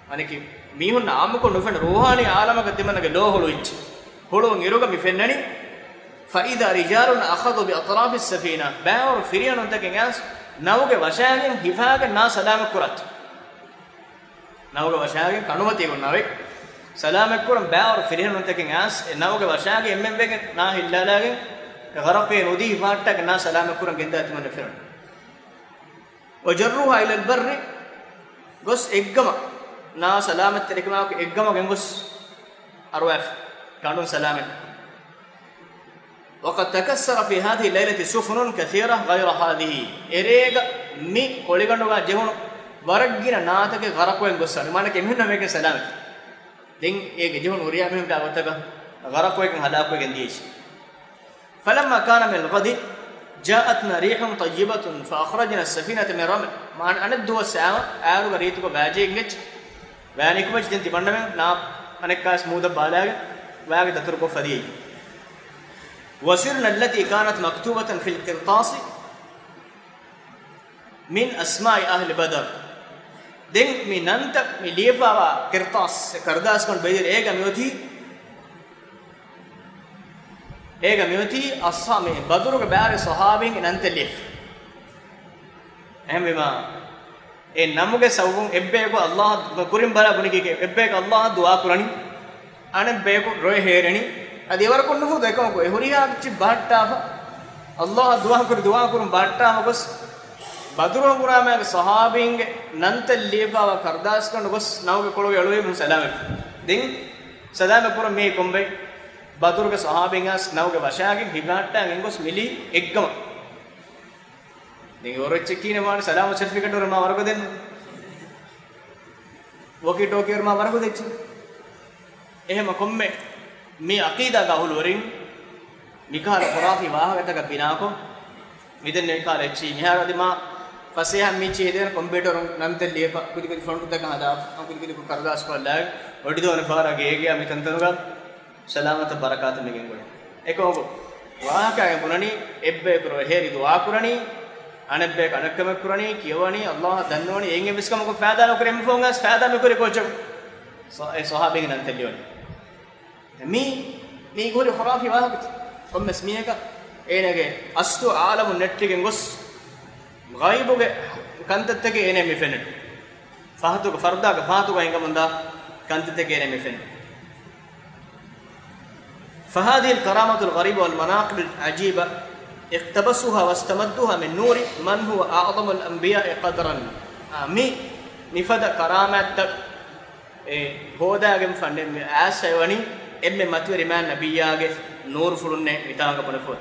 އަނެކި މީހުންނަށް އާއްމުކޮށް ނުފެންނަ ރޫޙާނީ އާލަމަކަށް ތިމަންނަގެ ލޯ ހުޅުވިއްޖެ. ހުޅުވަން އިރުގަ މި ފެންނަނީ، فإذا رجال أخذوا بأطراف السفينة. ބައިވަރު ފިރިހެނުންތަކެއް އައިސް ނައުގެ ވަށާގެން ހިފާގެން ނާ ސަލާމަތް ކުރާތި. ނައުގެ ވަށާގެން ކަނޑުމަތީގަ އޮންނަ ނައުގެ ސަލާމަތް ކުރަން ބައިވަރު ފިރިހެނުންތަކެއް އައިސް އެ ނައުގެ ވަށާގެން އެންމެން ވެގެން ނާ ހިއްލާލާގެން އެ ޣަރަޤުވެ ނުދީ ހިފާއްޓާގެން ނާ ސަލާމަތް ކުރަން ގެންދާ ތިމަންނަ ފިރިހެނުން. وجروها إلى البر، ގޮސް އެއްގަމަށް، ނާ ސަލާމަތްތެރިކަމާއެކު އެއްގަމަށް ގެންގޮސް އަރުވާފި، ކަނޑުން ސަލާމަތް. وقد تكسر في هذه الليلة سفن كثيرة غير هذه. އެރޭގަ މި ކޮޅިގަނޑުގަ ޖެހުނު ވަރަށް ގިނަ ނާތަކެއް ޣަރަޤުވެގެން ގޮއްސަވަނީ. މާނައަކީ އެމީހުންނަށް ވެގެން ސަލާމަތް. ދެން އޭގެ ޖެހުނު ހުރިހާ މީހުން ގާތް ގޮތަކަށް ޣަރަޤުވެގެން ހަލާކުވެގެން ދިޔައީ. فلما كان من الغد جاءتنا ريح طيبة فأخرجنا السفينة من رمل. މާނަ އަނެއް ދުވަސް އައި އައިރުގަ ރީތިކޮށް ވައިޖެހިގެން އެއްޗެއް ވައިނިކުމެއްޗެއް ދެން ތިމަންނަމެން ނާ އަނެއްކާސް މޫދަށް ބާލާގެން ވައިގެ ދަތުރުކޮށް ފަދިޔައީ. وسرنا التي كانت مكتوبة في القرطاس من أسماء أهل بدر. ދެން މި ނަންތައް މި ލިޔެފަވާ ޤިރްޠާސް، ކަރުދާސްގަނޑު ބެލިއިރު އޭގަ މިއޮތީ، އޭގަ މިއޮތީ އަޞްޙާ-، މި ބަދުރުގެ ބާރެއް ޞަޙާބީންގެ ނަންތައް ލިޔެފަ. އެހެންވީމާ، އެ ނަމުގެ ސަބަބުން އެއްބަޔަކު ﷲ ކުރިން ބަލާ ބުނިގެ، އެއްބަޔަކު ﷲ ދުޢާ ކުރަނީ، އަނެއް ބަޔަކު ރޮއެ ހޭރެނީ. އަދި އެވަރަކުން ނުފުދު އެކަމަކު، އެ ހުރިހާ އެއްޗެއް ބަހައްޓާފަ، ﷲ އަށް ދުޢާ ކުރި ދުޢާ ކުރުން ބަހައްޓާފަ ގޮސް، ބަދުރު ހަނގުރާމައިގެ ޞަޙާބީންގެ ނަންތައް ލިޔެފަވާ ކަރުދާސްގަނޑު ގޮސް ނައުގެ ކޮޅުގަ އެޅުވީމު ސަލާމަތް. ދެން ސަލާމަތް ކުރަން މިއީ ކޮންބައި؟ ބަދުރުގެ ޞަޙާބީން އައިސް ނައުގެ ވަށާގެން ހިފާއްޓާ ގެންގޮސް މިލީ އެއްގަމަށް. ދެން އޮރޮއްޗެއް ކީނެ ވާނެ ސަލާމަތް ސެލްފީ ކަނޑުވަރު މާ ވަރުގަދެން. ވޮކީ ޓޯކީ ވަރު މާ ވަރުގަދެއްޗެއް. އެހެމަ ކޮންމެ މި ޢަޤީދާގެ އަހުލުވެރިން މިކަހަލަ ޚުރާފީ ވާހަކަތަކަށް ބިނާކޮށް، މިދެންނެވި ކަހަލަ އެއްޗިހި މިހާރު އަދި މާ ފަސޭހަ މީޗި ހެދޭނެ ކޮމްޕިއުޓަރުން ނަންތައް ލިޔެފަ، ކުދިކުދި ފޮންޓުތަކަށް ހަދާފަ، ކުދިކުދި ކަރުދާސްކޮށްލާގެން އޮޑިދޯނި ފަހަރަށް ގޭގެއާ މި ތަންތަނުގަ ސަލާމަތަށް ބަރަކާތަށް މިގެންގުޅޭ. އެކަމަކު، ވާހަކައިގެން ބުނަނީ، އެއްބަޔަކު ރޮއެ ހޭރި ދުޢާ ކުރަނީ، އަނެއްބަޔަކު އަނެއްކަމެއް ކުރަނީ، ކިޔަވަނީ، ﷲ އަށް ދަންނަވަނީ، އެއިން އެއްވެސް ކަމަކު ފައިދާ ނުކުރޭ. އެންމެ ފަހުން އައިސް ފައިދާ ނުކުރީ ކޯއްޗަކު؟ ސަ-، އެ ޞަޙާބީގެ ނަންތައް ލިޔުނީ. މީ، މީގެ ހުރި ޚުރާފީ ވާހަކަތައް. ކޮންމެސް މީހަކަށް އޭނަގެ އަސްލު ޢާލަމު ނެއްޓިގެން ގޮސް، ޣައިބުގެ ކަންތައްތަކެއް އޭނަ މި ފެންނަނީ. ފަހަތުގަ، ފަރުދާގެ ފަހަތުގަ ހިނގަމުންދާ ކަންތައްތަކެއް މި ފެން. فهذه الكرامة الغريبة والمناقب العجيبة اقتبسوها واستمدوها من نور من هو أعظم الأنبياء قدرا. އާ، މި، މިފަދަ ކަރާމާތްތައް އެ ހޯދާގެން ފަންނެ މި އާސައެވަނީ އެންމެ މަތިވެރި މާތް ނަބިއްޔާގެ ނޫރުފުޅުންނޭ މިތާނގަ ބުނެފަ.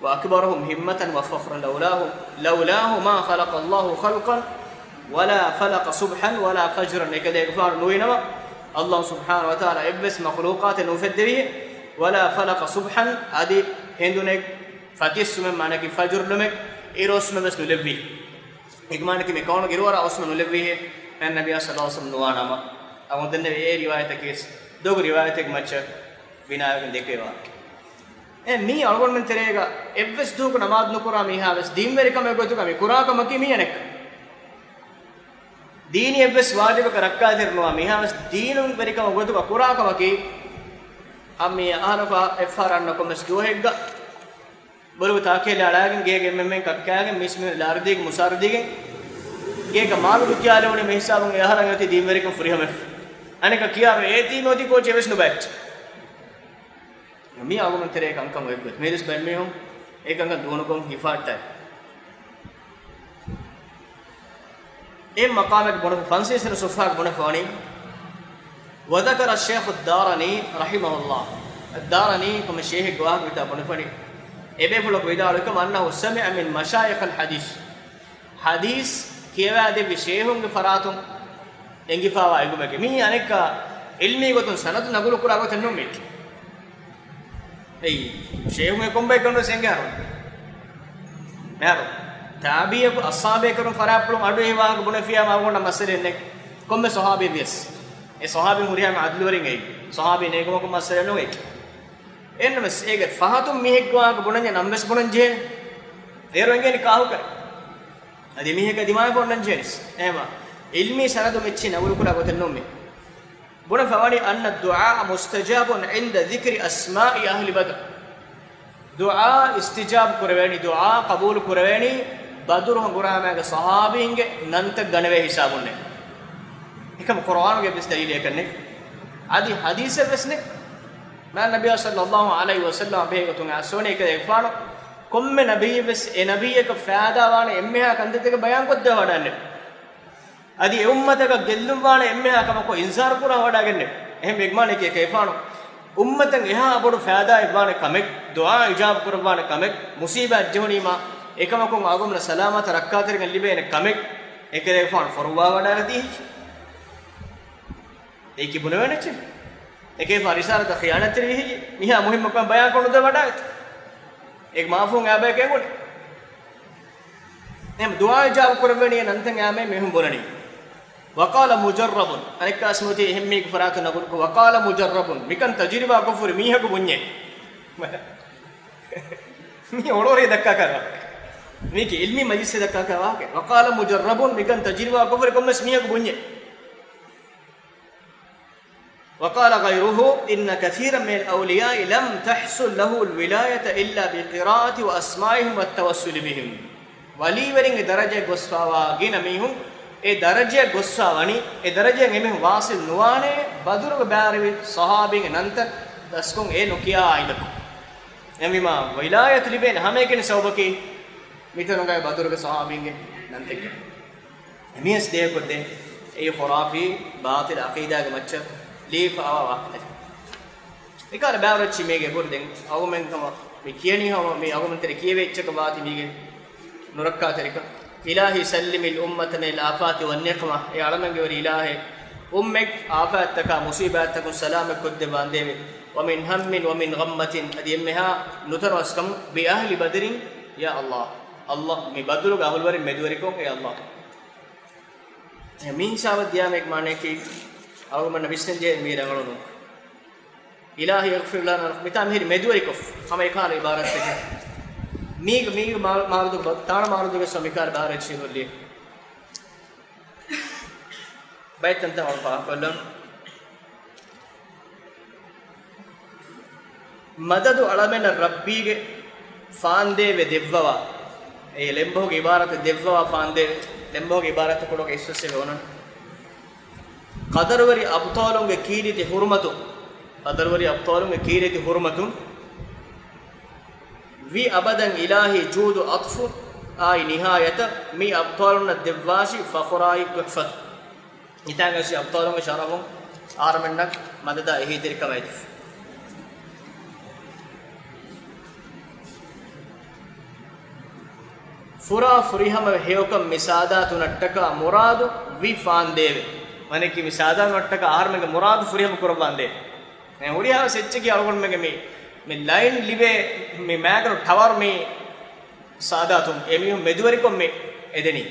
وأكبرهم همة وفخرا لولاه، لولاه ما خلق الله خلقا ولا فلق صبحا ولا فجرا. އެކަލޭގެފާނު ނުވިނަމަ، ﷲ ސުބްޙާނަހޫ ވަތަޢާލާ އެއްވެސް މަޚްލޫޤާތެއް ނުއުފެއްދެވިހެއް، ولا فلق صبحا، އަދި ހެނދުނެއް ފަތިއްސުމެއް، މާނައަކީ ފަޖުރުލުމެއް، އިރުއޮއްސުމެއް ވެސް ނުލެއްވި. އެގެ މާނައަކީ މި ކައުނުގެ އިރުއަރާ އޮއްސުމެއް ނުލެއްވިހެއް، ނަބިއްޔާ ޞައްލަﷲު ޢަލައިހި ވަސައްލަމަ ނުވާނަމަ. އަޅުގަނޑު ދެންނެވި އެ ރިވާޔަތަކީ ވެސް ދޮގު ރިވާޔަތެއްގެ މައްޗަށް ބިނާވެގެން ދެކެވާ. އެ މީ އަޅުގަނޑުމެން ތެރޭގަ އެއްވެސް ދުވަހަކު ނަމާދު ނުކުރާ މީހާ ވެސް ދީންވެރިކަމެއް ގޮތުގަ މި ކުރާ ކަމަކީ މީ އަނެއްކަން. ދީނީ އެއްވެސް ވާޖިބަކަށް ރައްކާތެރި ނުވާ މީހާ ވެސް ދީނުން ވެރިކަމަށް ގޮތުގަ ކުރާ ކަމަކީ، އަ، މި އަހަރަކު އެއްފަހަރަށް އަންނަ ކޮންމެސް ދުވަހެއްގަ ބޮލުގެ ތާކޭލަ އަޅާގެން ގޭގެ އެންމެން ކައްކާގެން މީސްމީހުން ލާރުދީގެން މުސާރުދީގެން ގޭގަ މާލު ދުކިޔާލެވުނީ މި ހިސާބުން އެ އަހަރަށް އޮތީ ދީންވެރިކަން ފުރިހަމަ. އަނެކަ ކިޔާ އޭތީ މިއޮތީ ކޯޗެއް ވެސް ނުބައެއް. މި އަޅުގަނޑު ތެރޭ ކަންކަން އޮތްގޮތް މި ދުސް ބައެއް މީހުން އެ ކަންކަން ދޫނުކޮށް ހިފާއްޓާ. އެ މަޤާމެއް ބުނެފަ ފަންސީސް ސަފްހާގެ ބުނެފަ ވަނީ، وذكر الشيخ الداراني رحمه الله. އައްދާރާނީ ކޮންމެ ޝޭހެއްގެ ވާހަކަ ވިދާ ބުނެފަނީ. އެބޭފުޅަކު ވިދާޅުވި ކަމަށް أنه سمع من مشايخ الحديث. ޙަދީޘް ކިޔަވާދެއްވި ޝޭހުންގެ ފަރާތުން އެނގިފާވާ އެނގުމެކެވެ. މީ އަނެއްކާ ޢިލްމީ ގޮތުން ސަނަދު ނަގުލު ކުރާ ގޮތެއް ނޫން މީ. އެއީ، ޝޭހުން އެ ކޮންބައެއް ކަންނު ސެނގާރު. މިހާރު ތާބީއަކު އަޞްޙާބޭކަރުން ފަރާތްޕުޅުން އަޑު އެހި ވާހަކަ ބުނެފިޔާ މާ ގޮނޑަ މައްސަލައެއް ނެތް. ކޮންމެ ޞަޙާބީ ވިޔަސް. އެ ޞަޙާބީ ހުރިހާ އަދުލުވެރިން އެއީ. ޞަޙާބީ ނޭނގުމަކުން މައްސަލައެއް ނޫން އެއީ. އެހެންނަމަވެސް އޭގެ ފަހަތުން މީހެއްގެ ވާހަކަ ބުނަންޏާ ނަން ވެސް ބުނަން ޖެހޭ. އޭރު އެނގޭނީ ކާހުކަން. އަދި މީހަކަށް ދިމާވެފަ އޮންނަން ޖެހޭނީސް. އެހެމަ ޢިލްމީ ސަނަދު މެއްޗެއް ނަގުލުކުރާ ގޮތެއް ނޫން މީ. ބުނެފަ ވަނީ أن الدعاء مستجاب عند ذكر أسماء أهل بدر. ދުޢާ އިސްތިޖާބު ކުރެވޭނީ، ދުޢާ ޤަބޫލު ކުރެވޭނީ ބަދުރު ހަނގުރާމައިގެ ޞަޙާބީންގެ ނަންތައް ގަނެވޭ ހިސާބުންނޭ. އެކަމަކު ޤުރުއާނުގެ ވެސް ދަލީލެއް ނެތް. އަދި ޙަދީޘެއް ވެސް ނެތް. މާތް ނަބިއްޔާ ޞައްލަﷲު ޢަލައިހި ވަސައްލަމަ ބެހޭ ގޮތުން އައްސޯނީ ކަލޭގެފާނު ކޮންމެ ނަބިއްޔެއް ވެސް އެ ނަބިއްޔަކަށް ފައިދާވާނެ އެންމެހާ ކަންތައްތަކެއް ބަޔާންކޮށްދެވި ވަޑައެއްނެވެ. އަދި އެ އުއްމަތަކަށް ގެއްލުންވާނެ އެންމެހާ ކަމަކު އިންޒާރު ކުރާ ވަޑައިގެންނެވެ. އެހެން ވެގެން ކަލޭގެފާނު އުއްމަތަށް އެހާ ބޮޑު ފައިދާއެއް ވާނެ ކަމެއް، ދުޢާ އިޖާބަ ކުރައްވާނެ ކަމެއް، މުޞީބާތް ޖެހުނީމާ އެކަމަކުން އަޅުގަނޑުމެންނަށް ސަލާމަތަށް ރައްކާތެރިކަން ލިބޭނެ ކަމެއް އެކަލޭގެފާނު ފޮރުވާވަޑައިގަތީ. އެއީކީ ބުނެވޭނެ އެއްޗެއް. އެކަލޭގެފާނު ރިސާލަތަށް ޚިޔާނާތްތެރިވި ހެއްޔެވެ؟ މިހާ މުހިއްމު ކަމެއް ބަޔާންކޮށް ނުދެވި ވަޑައިގަތީ. އޭގެ މަފްހޫމް އެބަޔަކަށް އެނގުނީ. އެހެން ދުޢާ އިޖާބަ ކުރެވޭނީ ނަންތައް އައިމެ މީހުން ބުނަނީ. وقال مجرب، އަނެއްކާ އަސްމުތީ އެހެން މީގެ ފަރާތުން ނަގުލުކޮށް، وقال مجرب، މިކަން ތަޖުރިބާ ކޮށްފަ ހުރި މީހަކު ބުންޏޭ. މީ އޮޅުވަރި ދައްކާކަށް ވާހަކަ. މީކީ ޢިލްމީ މަޖިލިސް ދައްކާކަށް ވާހަކަ. وقال مجرب، މިކަން ތަޖުރިބާ ކޮށްފަ ހުރި ކޮންމެސް މީހަކު ބުންޏޭ. وقال غيره إن كثيرا من الأولياء لم تحصل له الولاية إلا بقراءة أسمائهم والتوسل بهم. ވަލީވެރިންގެ ދަރަޖައަށް ގޮސްފާވާ ގިނަ މީހުން އެ ދަރަޖައަށް ގޮސްފާ ވަނީ، އެ ދަރަޖައަށް އެމީހުން ވާޞިލް ނުވާނެ، ބަދުރުގަ ބައިވެރި ޞަޙާބީންގެ ނަންތައް ދަސްކޮށް އެ ނުކިޔާ އިނދަކު. އެހެންވީމާ، ވިލާޔަތު ލިބޭނެ ހަމައެކަނި ސަބަބަކީ މިތަނުގައި ބަދުރުގެ ޞަޙާބީންގެ ނަންތައް ކިޔާ. އެމީހެން ދޭކޮށްދޭ އެއީ ޚުރާފީ، ބާޠިލް ޢަޤީދާގެ މައްޗަށް ލިޔެފައިވާ ވާހަކަތަކެއް. މިކަހަލަ ބައިވަރު އެއްޗެއް މީގެ ބުރު ދެން އަޅުގަނޑުމެން ކަމަށް މި ކިޔަނީ ހަމަ މި އަޅުގަނޑުމެން ތެރޭ ކިޔެވޭ އެއްޗަކަށް ވާތީ މީގެ ނުރައްކާތެރިކަން. إلهي سلم الأمة من الآفات والنقمة، އޭ އަޅަމެންގެ ވެރި އިލާހޭ، އުއްމަތް އާފާތްތަކާ މުޞީބާތްތަކުން ސަލާމަތް ކޮށްދެއްވާނދޭވެ. ومن هم ومن غمة، އަދި އެންމެހާ ނުތަނަވަސްކަމުން، بأهل بدر يا الله، ﷲ މި ބަދުރުގެ އަހުލުވެރިން މެދުވެރިކޮށް އޭ ﷲ. މި ހިސާބަށް ދިޔާމޭ މާނައަކީ، އަޅުގަނޑުމެންނަށް ވިސްނަންޖެހޭ މީ ރަނގަޅު ނޫން. إلهي اغفر لنا، މިތާ މިހިރީ މެދުވެރިކޮށް، ހަމަ އެކާލަ އިބާރާތްތަކެއް. މީގެ، މީގެ މާ-، މާރުދުގެ ބަ-، ތާނަ މާރުދުގެ ސޮ މިކާލަ އިބާރާތް ޝީހު ލިޔެ. ބައެއް ތަންތަން އަޅު ފާހަގަކޮށްލަން. މަދަދު އަޅަމެންނަށް ރައްބީގެ ފާންދޭވެ ދެއްވަވާ. އެ ލެންބަހުގެ އިބާރާތެއް ދެއްވަވާ ފާންދޭވެ. ލެންބަހުގެ އިބާރާތް ކުޑަކޮށް އިސްވެސް އެބަ އޮނަން. ޤަދަރުވެރި އަބްޠާލުންގެ ކީރިތި ޙުރުމަތުން، ޤަދަރުވެރި އަބްޠާލުންގެ ކީރިތި ޙުރުމަތުން ވި އަބަދަން އިލާހީ ޖޫދު ޢަޠުފު އާއި ނިހާޔަތަށް މި އަބްޠާލުންނަށް ދެއްވާށި ފަޚުރާއި ތުޙްފަތު. ހިތާގަސި އަބްޠާލުންގެ ޝަރަފުން އަހަރުމެންނަށް މަދަދާ އެހީތެރިކަމާ އެދިފަ. ފުރާ ފުރިހަމަ ހެޔޮކަން މި ސާދާތުނަށްޓަކާ މުރާދު ވި ފާންދޭވެ. މަނަކީ މި ސާދާތުނަށްޓަކާ އަހަރުމެންގެ މުރާދު ފުރިހަމަ ކުރައްވާނދޭ. ދެން ހުރިހާ ސެއްޗެކީ އަޅުގަނޑުމެންގެ މި، މި ލައިން ލިބޭ މި މާގަނޑު ޓަވަރު މި ސާދާތުން އެ މީހުން މެދުވެރިކޮށް މި އެދެނީ.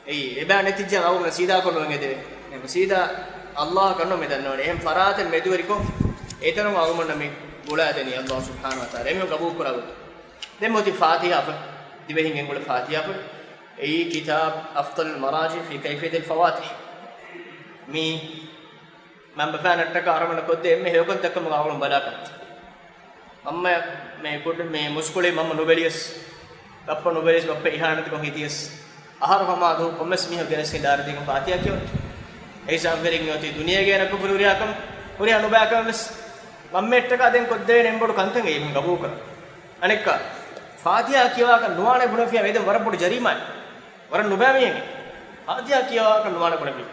އެއީ، އެބަ ނެތިއްޖެ އަޅުގަނޑު ސީދާކޮށް ނުވެން އެދެވޭ. އެ ސީދާ އައްލާހަކަށް ނު މި ދަންނަވަނީ. އެހެން ފަރާތެއް މެދުވެރިކޮށް، އެތަނުން އަޅުގަނޑަށް މި ގުޅާދެނީ އައްލާހު ސުބްޙާނަހު ވަތަޢާލާ. އެމީހުން ގަބޫލުކުރާ ގޮތުން. ދެން މިއޮތީ ފާތިޙާ ފޮތް. ދިވެހިން ގެންގުޅޭ ފާތިޙާ ފޮތް. އެއީ ކިތާބު އަފްޟަލުލް މަރާޖިޢު ފީ ކައިފިއްޔަތިލް ފަވާތިޙް. މީ މަންބަފާނަށްޓަކާ އަހަރުމެންނަށް ކޮށްދޭ އެންމެ ހެޔޮކަންތައް ކަމުގަ އަޅުގަނޑު ބަލާކަން. މަންމަ މި ކުޑަ، މި މުސްކުޅި މަންމަ ނުބެލިޔަސް، ބައްޕަ ނުބެލިޔަސް، ބައްޕަ އިހާނެތިކޮށް ހިތިޔަސް، އަހަރު ހަމާ ދުވަހު ކޮންމެސް މީހަކު ގެނެސްގެން ދާރަދީގެން ފާތިޙާ ކިޔަވަން. އެހިސާބުވެރިން އޮތީ ދުނިޔޭގެ އޭނަ ކުފުރި ހުރިހާކަން، ހުރިހާ ނުބައިކަން ވެސް. މަންމައަށްޓަކާ ދެން ކޮށްދޭނެ އެންމެ ބޮޑު ކަންތައް އެއީ ގަބޫލުކުރަން. އަނެއްކާ، ފާތިޙާ ކިޔަވާކަން ނުވާނެ ބުނެފިޔާ ވެދެން ވަރަށް ބޮޑު ޖަރީމާއެއް. ވަރަށް ނުބައި މީހެއް. ފާތިޙާ ކިޔަވާކަން ނުވާނެ ބުނެފި.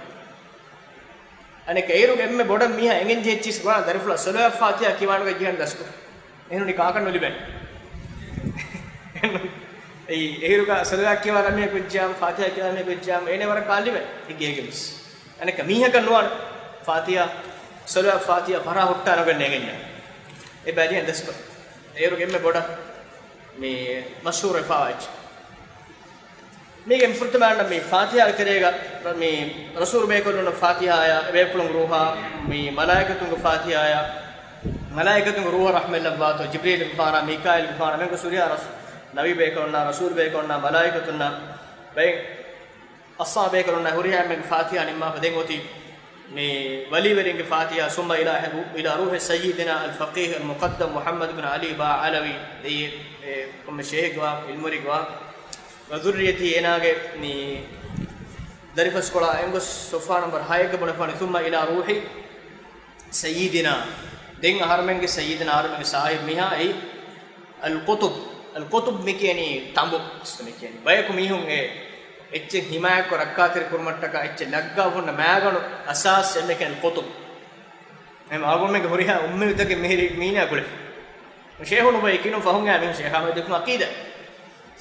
އަނެއްކާ އޭރުގެ އެންމެ ބޮޑަށް މީހާ އެނގެން ޖެހިއްޗިސް ގޮނޑާ ދަރިފުޅާ ޞަލަވާތް ފާތިޙާ ކިޔާނުގަ ޖިހާން ދަސްކޮށް. އެހެނުނީ ކާކަށް ނުލިބޭނެ. އެއީ އޭރުގަ ޞަލަވާތް ކިޔަވާ މީހަކު ވެއްޖާމަ، ފާތިޙާ ކިޔަވާ މީހަކު ވެއްޖާމަ، އޭނަ ވަރަށް ކާން ލިބޭނެ. އެ ގޭގެ މިސް. އަނެއްކާ މީހަކަށް ނުވާނެ. ފާތިޙާ، ޞަލަވާތް ފާތިޙާ ފަރާ ހުއްޓާ ނުގަންނޭ އެނގެންޏާ. އެބަ ޖިހާން ދަސްކޮށް. އޭރުގެ އެންމެ ބޮޑަށް މި މަޝްހޫރު ވެފާވާ އެއްޗެއް. މީގެ ފުރަތަމަ އަންނަ މި ފާތިޙާގެ ތެރޭގަ މި ރަސޫލު ބޭކަލުންނަށް ފާތިޙާއާ، އެބޭފުޅުން ރޫޙާ، މި މަލާއިކަތުންގެ ފާތިޙާއާ، މަލާއިކަތުންގެ ރޫޙަށް ރަޙްމަތް ލައްވާތޯ، ޖިބްރީލުގެފާނާ، މީކާއީލުގެފާނާ، މެންގޮސް ހުރިހާ ރަސް، ނަބީ ބޭކަލުންނާ، ރަސޫލު ބޭކަލުންނާ، މަލާއިކަތުންނާ، ބައެއް އައްޞާ ބޭކަލުންނާ ހުރިހާ އެންމެންގެ ފާތިޙާ ނިންމާފަ ދެން އޮތީ މި ވަލީވެރިންގެ ފާތިޙާ، ثم إلى، إلى روح سيدنا الفقيه المقدم محمد بن علي باعلوي، ދެއްޔެ، އެ، ކޮންމެ ޝޭހެއްގެ ވާ، ޢިލްމުވެރިގެ ވާ، وذريته އޭނާގެ މި ދަރިފަސްކޮޅާ އެންގޮސް ޞަފްޙާ ނަމްބަރު ހައެއްގަ ބުނެފާނެ، ثم إلى روح سيدنا. ދެން އަހަރުމެންގެ ސައްޔިދުނާ، އަހަރުމެންގެ ޞާޙިބު މީހާ އެއީ القطب. القطب މި ކިޔަނީ ތަނބު މި ކިޔަނީ. ބަޔަކު މީހުން އެ އެއްޗެއް ހިމާޔަތްކޮށް ރައްކާތެރި ކުރުމަށްޓަކާ އެއްޗެއް ލައްގާ ހުންނަ މާގަނޑު އަސާސް އެންމެ ކިޔަނީ القطب. އެހެން އަޅުގަނޑުމެންގެ ހުރިހާ އުއްމީދުތަކެއް މިހިރީ މީނާ ގުޅިފަ. ޝޭހު ނުބައި ކިނުން ފަހުން އައި މީހުން ޝޭހާ މައިދުކުން ޢަޤީދާ.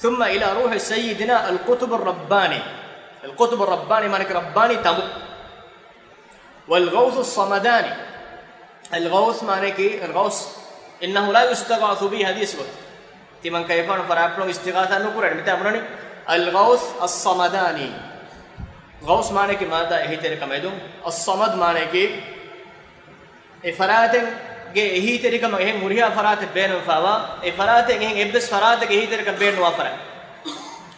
ثم إلى روح سيدنا القطب الرباني. القطب الرباني މާނަކީ ރައްބާނީ ތަނބު. والغوث الصمداني. الغوث މާނަކީ، الغوث إنه لا يستغاث به ޙަދީޘް ގޮތުން. ތިމަން ކަލޭގެފާނު ފަރާތްޕުޅުން އިސްތިޣާޘާ ނުކުރޭ. މިތާ ބުނަނީ الغوث الصمداني. ޣައުޘް މާނައަކީ މާތާ އެހީތެރިކަމަށް އެދުން. އައްޞަމަދް މާނައަކީ އެ ފަރާތެއްގެ އެހީތެރިކަމަށް އެހެން ހުރިހާ ފަރާތެއް ބޭނުންވެފަވާ، އެ ފަރާތެއް އެހެން އެއްވެސް ފަރާތެއްގެ އެހީތެރިކަން ބޭނުންވާ ފަރާތް.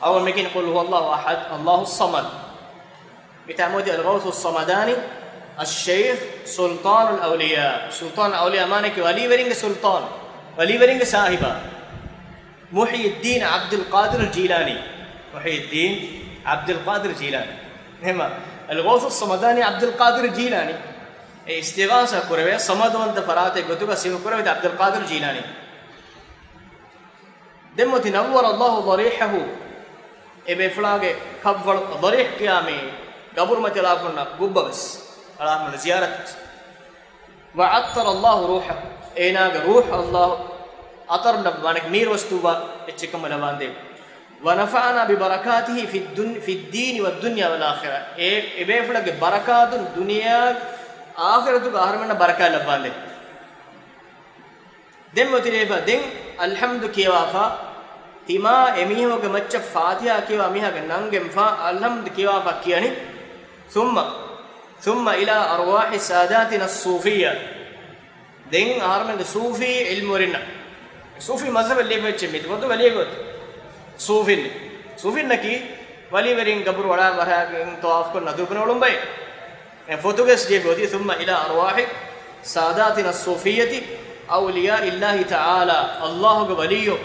އަޅުގަނޑު މި ކިޔަނީ قل هو الله أحد، الله الصمد. މިތާ މިއޮތީ الغوث الصمداني الشيخ سلطان الأولياء. ސުލްޠާނުލް އައުލިޔާ މާނައަކީ ވަލީވެރިންގެ ސުލްޠާން، ވަލީވެރިންގެ ސާހިބާ. محي الدين عبد القادر الجيلاني. محي الدين عبد القادر الجيلاني. އެހެންމަ، الغوث الصمداني عبد القادر الجيلاني. އެ އިސްތިޣާޘާ ކުރެވޭ، ޞަމަދުވަންތަ ފަރާތެއް ގޮތުގަ ސިފަ ކުރެވޭ ޢަބްދުލްޤާދިރު ޖީލާނީ. ދެން މޮތި نور الله ضريحه، އެ ބޭފުޅާގެ ކަށްވަޅު ޟަރީޙް ކިޔާ މި ގަބުރުމަތި އަޅާފަ ހުންނަ ގުއްބަ ވެސް އަޅާފަ ހުންނަ ޒިޔާރަތް ވެސް. وعطر الله روحه، އޭނާގެ ރޫޙަށް އައްލާހު ޢަޠަރު ލައްވާނެ، މީރުވަސް ދުއްވާ އެއްޗެއް ކަމަށް ލައްވާނދޭ. ونفعنا ببركاته في الدن-، في الدين والدنيا والآخرة. އެ، އެ ބޭފުޅެއްގެ ބަރަކާތުން ދުނިޔެއާ އާޚިރަތުގެ އަހަރުމެންނަށް ބަރަކާތް ލައްވާނދޭ. ދެން މޮތި ލިޔެފަ، ދެން އަލްޙަމްދު ކިޔަވާފަ، ތިމާ އެމީހުންގެ މައްޗަށް ފާތިޙާ ކިޔަވާ މީހާގެ ނަން ގެންފަ، އަލްޙަމްދު ކިޔަވާފަ ކިޔަނީ، ثم، ثم إلى أرواح ساداتنا الصوفية. ދެން އަހަރުމެންގެ ސޫފީ ޢިލްމުވެރިންނަށް، ސޫފީ މަޒްހަބަށް ލިޔެފަ އެއްޗެއް މީ، މަދު ވަލިޔެއް ގޮތަށް. ސޫފީން، ސޫފީންނަކީ ވަލީވެރިން ގަބުރު ވަޑާ ވަރާގެން ޠަވާފުކޮށް ނަދުރު ބުނެ އުޅުން ބައެއް. އެ ފޮތުގަސް ޖެހިފަ އޮތީ، ثم إلى أرواح ساداتنا الصوفية أولياء الله تعالى، އައްލާހުގެ ވަލިއްޔުން،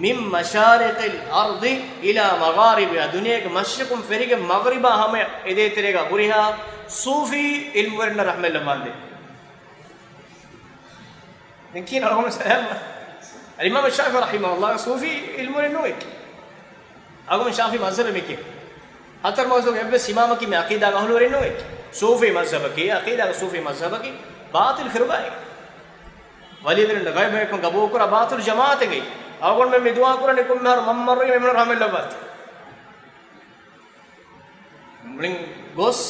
من مشارق الأرض إلى مغاربها، ދުނިޔޭގެ މަޝްރިޤުން ފެށިގެން މަޣްރިބާ ހަމަޔަށް އެދޭތެރޭގަ ހުރިހާ ޞޫފީ ޢިލްމުވެރިންނަށް ރަޙްމަތް ލައްވާނދޭ. ދެން ކިހިނެއް އަޅުގަނޑު ސަލާމް؟ އަލްއިމާމު ޝާފިޢީ ރަޙިމަހުﷲ ޞޫފީ ޢިލްމުވެރިން ނޫން އެކެއް. އަޅުގަނޑު ޝާފިޢީ މަޒްހަބެއް މިކެއް. ހަތަރު މަޒްހަބުގެ އެއްވެސް އިމާމަކީ މި ޢަޤީދާގެ އަހުލުވެރިން ނޫން އެކެއް. ޞޫފީ މަޒްހަބަކީ، ޢަޤީދާގެ ޞޫފީ މަޒްހަބަކީ ބާޠިލު ފިރުގާއެއް. ވަލީވެރިންނަށް ޣައިބު ހެއްކުން ގަބޫލުކުރާ ބާޠިލު ޖަމާޢަތެއް. އަޅުގަނޑުމެން މި ދުޢާ ކުރަނީ ކޮންމެ އަހަރު މަންމަރު އިމާމުން ރަޙްމަތް ލައްވާތި. މުޅިން ގޮސް،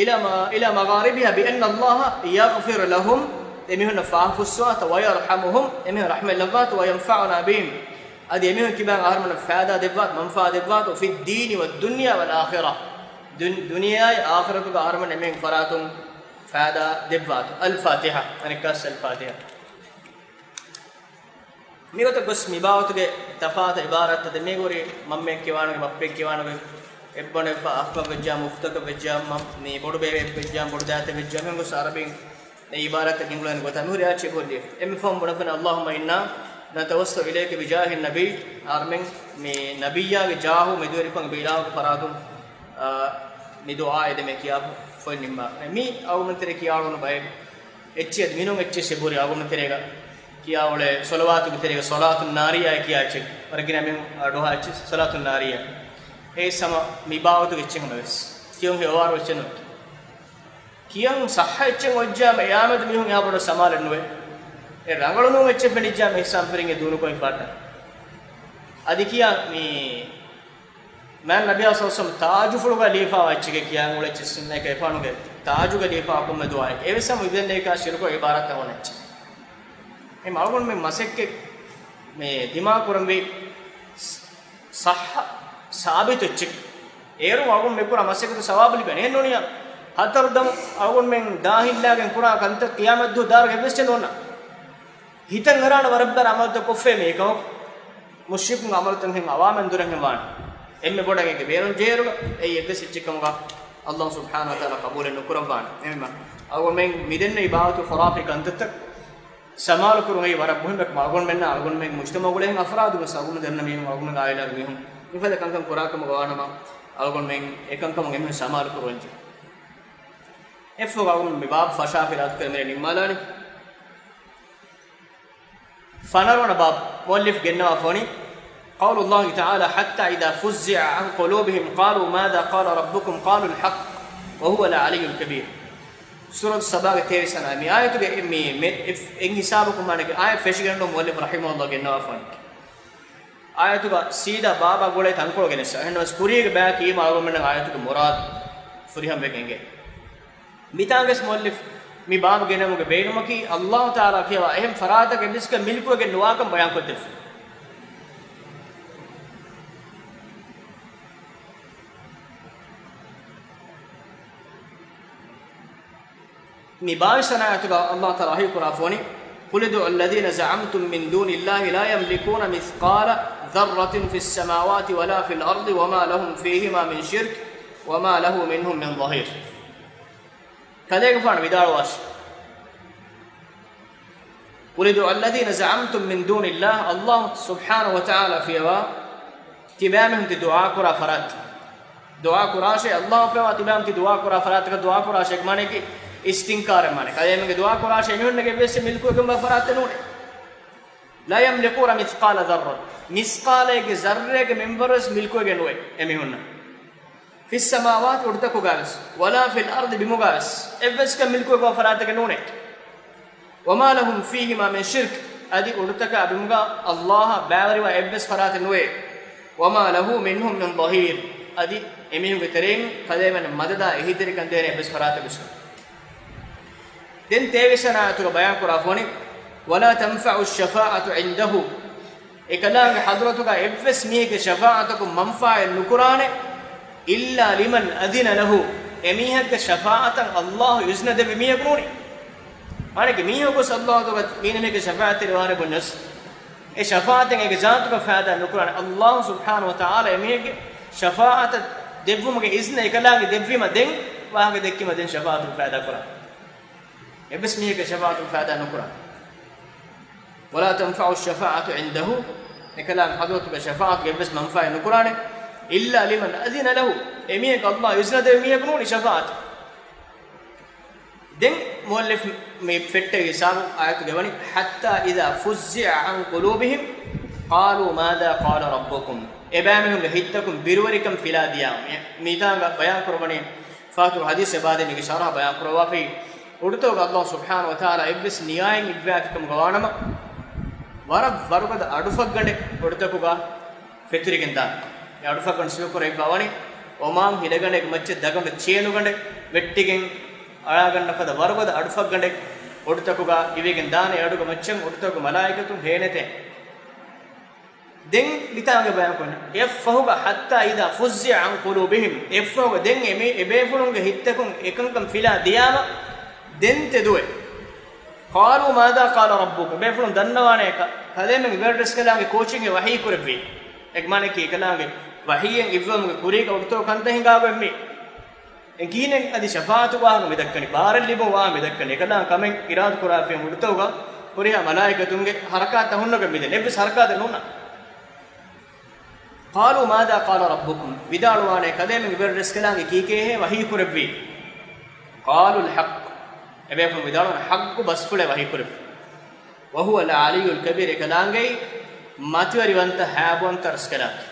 إلى ما، إلى مغاربها بأن الله يغفر لهم، އެމީހުންނަށް ފާފަ ފުއްސުވާތަ، ويرحمهم، އެމީހުން ރަޙްމަތް ލައްވާތަ، وينفعنا بهم، އަދި އެމީހުން ކިބައިން އަހަރުމެންނަށް ފައިދާ ދެއްވާތަ، މަންފާ ދެއްވާތަ، في الدين والدنيا والآخرة، ދުން-، ދުނިޔެއާއި އާޚިރަތުގަ އަހަރުމެން އެމީހުން ފަރާތުން ފައިދާ ދެއްވާތަ. އަލްފާތިޙާ. އަނެއްކާސް އަލްފާތިޙާ. މިގޮތަށް ގޮސް މިބާވަތުގެ ތަފާތު ޢިބާރާތްތައް ދެން މީގުރި މަންމައެއް ކިޔަވާނުގެ ބައްޕައެއް ކިޔަވާނުގެ އެއްބަނޑެއް އެއްބަ އަޚްފަކަށް ވެއްޖާ މުފްތަކަށް ވެއްޖާ މަ-، މި ބޮޑުބޭބެއެއް ވެއްޖާ ބޮޑުދައިތައް ވެއްޖާ މިހެން ގޮސް ޢަރަބިން އެ ޢިބާރާތްތައް ގެންގުޅެން ގޮތަށް މިހުރި އާ ޗެބޯލި އެންމެ ފަހުން ބުނެފަން اللهم إنا نتوسل إليك بجاه النبي އަހަރުމެން މި ނަބިއްޔާގެ ޖާހު މެދުވެރިކަން ބިލާހުގެ ފަރާތުން އާ، މި ދުޢާ އެދެމޭ ކިޔާފަ ފޮތް ނިންމާ. މި އަޅުގަނޑު ތެރޭ ކިޔާ އަޅުގަނޑު ބައެއް އެއްޗެއް މިނޫން އެއްޗެއް ސެބުރި އަޅުގަނޑު ތެރޭގަ ކިޔާ އުޅޭ ޞަލަވާތުގެ ތެރޭގަ ޞަލާތުން ނާރިޔާ ކިޔާ އެއްޗެއް. ވަރަށް ގިނަ މި އަޑުއަހާ އެއްޗެއް ޞަލާތުން ނާރިޔާ. އެ ސަމަ މި ބާވަތުގެ އެއްޗެއް ހަމަވެސް. ކިޔުން ހެޔޮވާރު އެއްޗެއް ނޫން. ކިޔަން ޞައްޙަ އެއްޗެއް އޮއްޖާމަ އެއާމެދު މީހުން އެހާ ބޮޑަށް ސަމާލެއް ނުވޭ. އެ ރަނގަޅު ނޫން އެއްޗެއް ފެނިއްޖާމަ އިޙްސާން ފެރިން އެ ދޫނުކޮށް ފާޓާ. އަދި ކިޔާ މި މާތް ނަބިއްޔާ ޞައްލަﷲު ޢަލައިހި ވަސައްލަމަ ތާޖުފުޅުގަ ލިޔެފާވާ އެއްޗެކޭ ކިޔާން އުޅޭ އެއްޗެއް ސުންނަތް ކައިފާނުގެ ތާޖުގަ ލިޔެފާ ކޮންމެ ދުޢާއެއް. އެވެސް ހަމަ އިދެން ނޭކާ ޝިރުކު ޢިބާރާތް ނުވަން އެއްޗެއް. އެ މައުގުން މި މަސައްކަތް މި ދިމާ ކުރަންވީ ޞައްޙަ ސާބިތު އެއްޗެއް. އޭރު އަޅުގަނޑު މި ކުރާ މަސައްކަތު ސަވާބު ލިބޭނެ އެހެން ނޫނިޔާ. ހަތަރު ދަމު އަޅުގަނޑުމެން ދާހިން ލާގެން ކުރާ ކަންތައް ޤިޔާމަތްދުވަހު ދާރު އެއްވެސް އެއްޗެއް ނޯންނާ. ހިތަށް އަރާނެ ވަރަށް ބާރަށް ޢަމަލުތައް ކޮށްފައި މީ ކަމަކު، މުޝްރިކުންގެ ޢަމަލުތައް ހެން ޢަވާމެން ދުރަށް ހެން ވާނެ. އެންމެ ބޮޑަށް އޭގެ ބޭނުން ޖެހޭއިރުގަ އެއީ އެއްވެސް އެއްޗެއް ކަމުގަ ﷲ ސުބްޙާނަހޫ ވަތަޢާލާ ޤަބޫލެއް ނުކުރައްވާނެ. އެހެންވީމަ އަޅުގަނޑުމެން މިދެންނެވި ބާވަތު ޚުރާފީ ކަންތައްތައް ސަމާލުކުރުން އެއީ ވަރަށް މުހިއްމެއް އަޅުގަނޑުމެންނާ އަޅުގަނޑުމެން މުޖްތަމަޢުގަ އުޅޭ އަފްރާދު ވެސް އަޅުގަނޑު ދަންނަ މީހުން އަޅުގަނޑުމެންގެ ޢާއިލާގެ މީހުން މިފަދަ ކަންކަން ކުރާ ކަމުގަ ވާނަމަ އަޅުގަނޑުމެން އެކަންކަމުން އެމީހުން ސަމާލު ކުރުވަންޖެ. އެއަށްފަހު އަޅުގަނޑު މި ބާބު ފަށާފި ރާތުކަރަ މިރޭ ނިންމާލާނީ. ފަނަރަވަނަ ބާބު މުއައްލިފް ގެންނަވާފަ ވަނީ، قول الله تعالى، حتى إذا فزع عن قلوبهم قالوا ماذا قال ربكم قالوا الحق وهو العلي الكبير. ސޫރަތު ސަބާގެ ތޭވީސް ވަނަ އާޔަތުގެ މި، މެ، އެ، އެއް ހިސާބަކުން މާނައިގެ އާޔަތް ފެށިގެންނު މުއައްލިފް ރަޙިމަހުﷲ ގެންނަވާފަ ވަނީ. އާޔަތުގަ ސީދާ ބާބާ ގުޅޭ ތަންކޮޅު ގެނެއްސަ. އެހެންނަމަވެސް ކުރީގެ ބަޔަކީ މައުލޫމުން އާޔަތުގެ މުރާދު ފުރިހަމަ ވެގެން އެނގޭ. މިތާނގެސް މުއައްލިފް މި ބާބު ގެނެވުމުގެ ބޭނުމަކީ، ﷲ ތަޢާލާ ފިޔަވާ އެހެން ފަރާތަކަށް އެއްވެސް މިލްކުވެގެން ނުވާކަން ބަޔާންކޮށްދެއްވި. މި ބާވީސް ވަނަ އާޔަތުގަ ﷲ ތަޢާލާ ވަޙީ ކުރާފަ ވަނީ، قل ادعوا الذين زعمتم من دون الله لا يملكون مثقال ذرة في السماوات ولا في الأرض وما لهم فيهما من شرك وما له منهم من ظهير. ކަލޭގެފާނު ވިދާޅުވާށި. قل ادعوا الذين زعمتم من دون الله، ﷲ ސުބްޙާނަހޫ ވަތަޢާލާ ފިޔަވާ ތިބާމީހުން ތި ދުޢާކުރާ ފަރާތް. ދުޢާކުރާށޭ، ﷲ ފިޔަވާ ތިބާމީހުން ތި ދުޢާކުރާ ފަރާތަކަށް ދުޢާކުރާށޭ މާނައަކީ އިސްތިންކާރެއް މާނަ. ކަލޭމެންގެ ދުޢާކުރާށޭ މީހުންނެއްގެ އެއްވެސް މިލްކުވެގެންވާ ފަރާތެއް ނޫނޭ. لا يملكون مثقال ذرة، މިސްޤާލައެއްގެ ޒައްރައެއްގެ މިންވަރުވެސް މިލްކުވެގެން ނުވޭ އެމީހުންނަށް. في السماوات، އުޑުތަކުގަވެސް، ولا في الأرض، ބިމުގަވެސް، އެއްވެސްކަން މިލްކުވެގެންވާ ފަރާތެއްގެ ނޫނޭ. وما لهم فيهما من شرك، އަދި އުޑުތަކާ ބިމުގަ ﷲ އަށް ބައިވެރިވާ އެއްވެސް ފަރާތެއް ނުވޭ. وما له منهم من ظهير، އަދި އެމީހުންގެ ތެރެއިން ކަލޭމެން މަދަދާ އެހީތެރިކަން ދޭނެ އެއްވެސް ފަރާތެއްވެސް ނުވޭ. ދެން ތޭވީސް ވަނަ އާޔަތުގަ ބަޔާން ކުރާފަ ވަނީ، ولا تنفع الشفاعة عنده، އެކަލާނގެ ޙަޟްރަތުގަ އެއްވެސް މީހެއްގެ ޝަފާޢަތަކުން މަންފާއެއް ނުކުރާނެ، إلا لمن أذن له، އެމީހެއްގެ ޝަފާޢަތަށް ﷲ އިޒްނަ ދެއްވި މީހަކު ނޫނީ. މާނައަކީ މީހަކު ގޮސް ﷲ ގޮތަށް މީނަމީހެއްގެ ޝަފާޢަތްތެރިވާނެ ބުންޏަސް، އެ ޝަފާޢަތެއް އޭގެ ޒާތުގަ ފައިދާ ނުކުރާނެ. ﷲ ސުބްޙާނަހޫ ވަތަޢާލާ އެމީހެއްގެ ޝަފާޢަތަށް ދެއްވުމުގެ އިޒްނަ އެކަލާނގެ ދެއްވީމަ ދެން ވާހަކަ ދެއްކީމަ ދެން ޝަފާޢަތުން ފައިދާ ކުރާނެ. އެއްވެސް މީހެއްގެ ޝަފާޢަތުން ފައިދާ ނުކުރާނެ. ولا تنفع الشفاعة عنده، އެކަލާނގެ ޙަޟްރަތުގަ ޝަފާޢަތުގެ އެއްވެސް މަންފާއެއް ނުކުރާނެ. إلا لمن أذن له، އެމީހަކަށް ﷲ އިޒުނަ ދެއްވި މީހަކު ނޫނީ ޝަފާޢަތު. ދެން މުއައްލިފް މި ފެއްޓެވި ހިސާބު އާޔަތު ގެވަނީ، حتى إذا فزع عن قلوبهم قالوا ماذا قال ربكم. އެބައިމީހުންގެ ހިތްތަކުން ބިރުވެރިކަން ފިލާ ދިޔާ. މި، މިތާނގަ ބަޔާން ކުރައްވަނީ، ފާތުރު ޙަދީޘް އެބާދެ މީގެ ޝަރަޙަ ބަޔާން ކުރައްވާފައި، އޮޑުތަކުގަ ﷲ ސުބްޙާނަހޫ ވަތަޢާލާ އެއްވެސް ނިޔާއެއް އިއްވާފިކަމުގަ ވާނަމަ، ވަރަށް ވަރުގަދަ އަޑުފައްގަނޑެއް އޮޑުތަކުގަ ފެތުރިގެން ދާނެ. އެ އަޑުފައްގަނޑު ސިފަކުރެވިފަވަނީ، އޮމާން ހިލަގަނޑެއްގެ މައްޗަށް ދަގަނޑު ޗޭނުގަނޑެއް ވެއްޓިގެން އަޅާގަންނަ ފަދަ ވަރުގަދަ އަޑުފައްގަނޑެއް އޮޑުތަކުގަ އިވިގެން ދާނެ. އެ އަޑުގެ މައްޗަށް އޮޑުތަކުގެ މަލާއިކަތުން ހޭނެތޭ. ދެން މިތާނގަ ބަޔާންކޮށް، އެއްފަހުގަ حتى إذا فزع عن قلوبهم، އެއްފަހުގަ ދެން އެ މި-، އެބޭފުޅުންގެ ހިތްތަކުން އެކަންކަން ފިލާ ދިޔާމަ، ދެން ތެދުވެ. قالوا ماذا قال ربكم، ބޭފުޅުން ދަންނަވާނެ ކަ-، ކަލޭމެން އިބަރަށް ކަލާނގެ ކޯޗިންގެ ވަޙީ ކުރެއްވީ. އެކަމާނެކީ ކަލާނގެ ވަޙީއެއް އިއްވުމުގެ ކުރީގަ އޮޑުތޯ ކަންތައް ހިނގާގޮތް މި. އެ ކިހިނެއް އަދި ޝަފާޢަތު ވާހަކަ މި ދައްކަނީ، ބާރަށް ލިބުން ވާހަކަ މި ދައްކަނީ. އެކަލާނގެ ކަމެއް އިރާދަ ކުރާފިޔަ އޮޑުތޯގަ ހުރިހާ މަލާއިކަތުންގެ ޙަރަކާތްތައް ހުންނަގޮތް މި ދެން. އެއްވެސް ޙަރަކާތެއް ނޫންނާ. قالوا ماذا قال ربكم، ވިދާޅުވާނެ ކަލޭމެން އިބަރަށް ކަލާނގެ ކީކޭހޭ ވަޙީ ކުރެއްވީ. قالوا الحق، އެބޭފުޅުން ވިދާޅުވާނެ ޙައްޤު ބަސްފުޅޭ ވަޙީ ކުރެއްވީ. وهو العلي الكبير، އެކަލާނގެ މަތިވެރިވަންތަ ހައިބުވަންތަ ރަސްކަލާނގެ.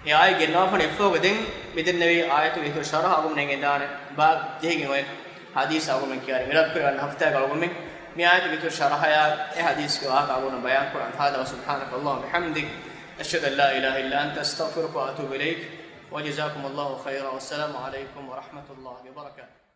އެ އާޔަތް ގެންނަވާފަން އެއްފަހުގަ ދެން މިދެންނެވި އާޔަތުގެ އިތުރު ޝަރަޙަ އަޅުގަނޑުމެން އެނގެންދާނެ. ބާ ޖެހިގެން އޮތް ޙަދީޘް އަޅުގަނޑުމެން ކިޔާރި މިރާތުކުރި އަންނަ ހަފްތާގަ އަޅުގަނޑުމެން މި އާޔަތުގެ އިތުރު ޝަރަޙަޔާ އެ ޙަދީޘްގެ ވާހަކަ އަޅުގަނޑު ބަޔާން ކުރަން. هذا وسبحانك اللهم وبحمدك، أشهد أن لا إله إلا أنت، أستغفرك وأتوب إليك، وجزاكم الله خيرا، والسلام عليكم ورحمة الله وبركاته.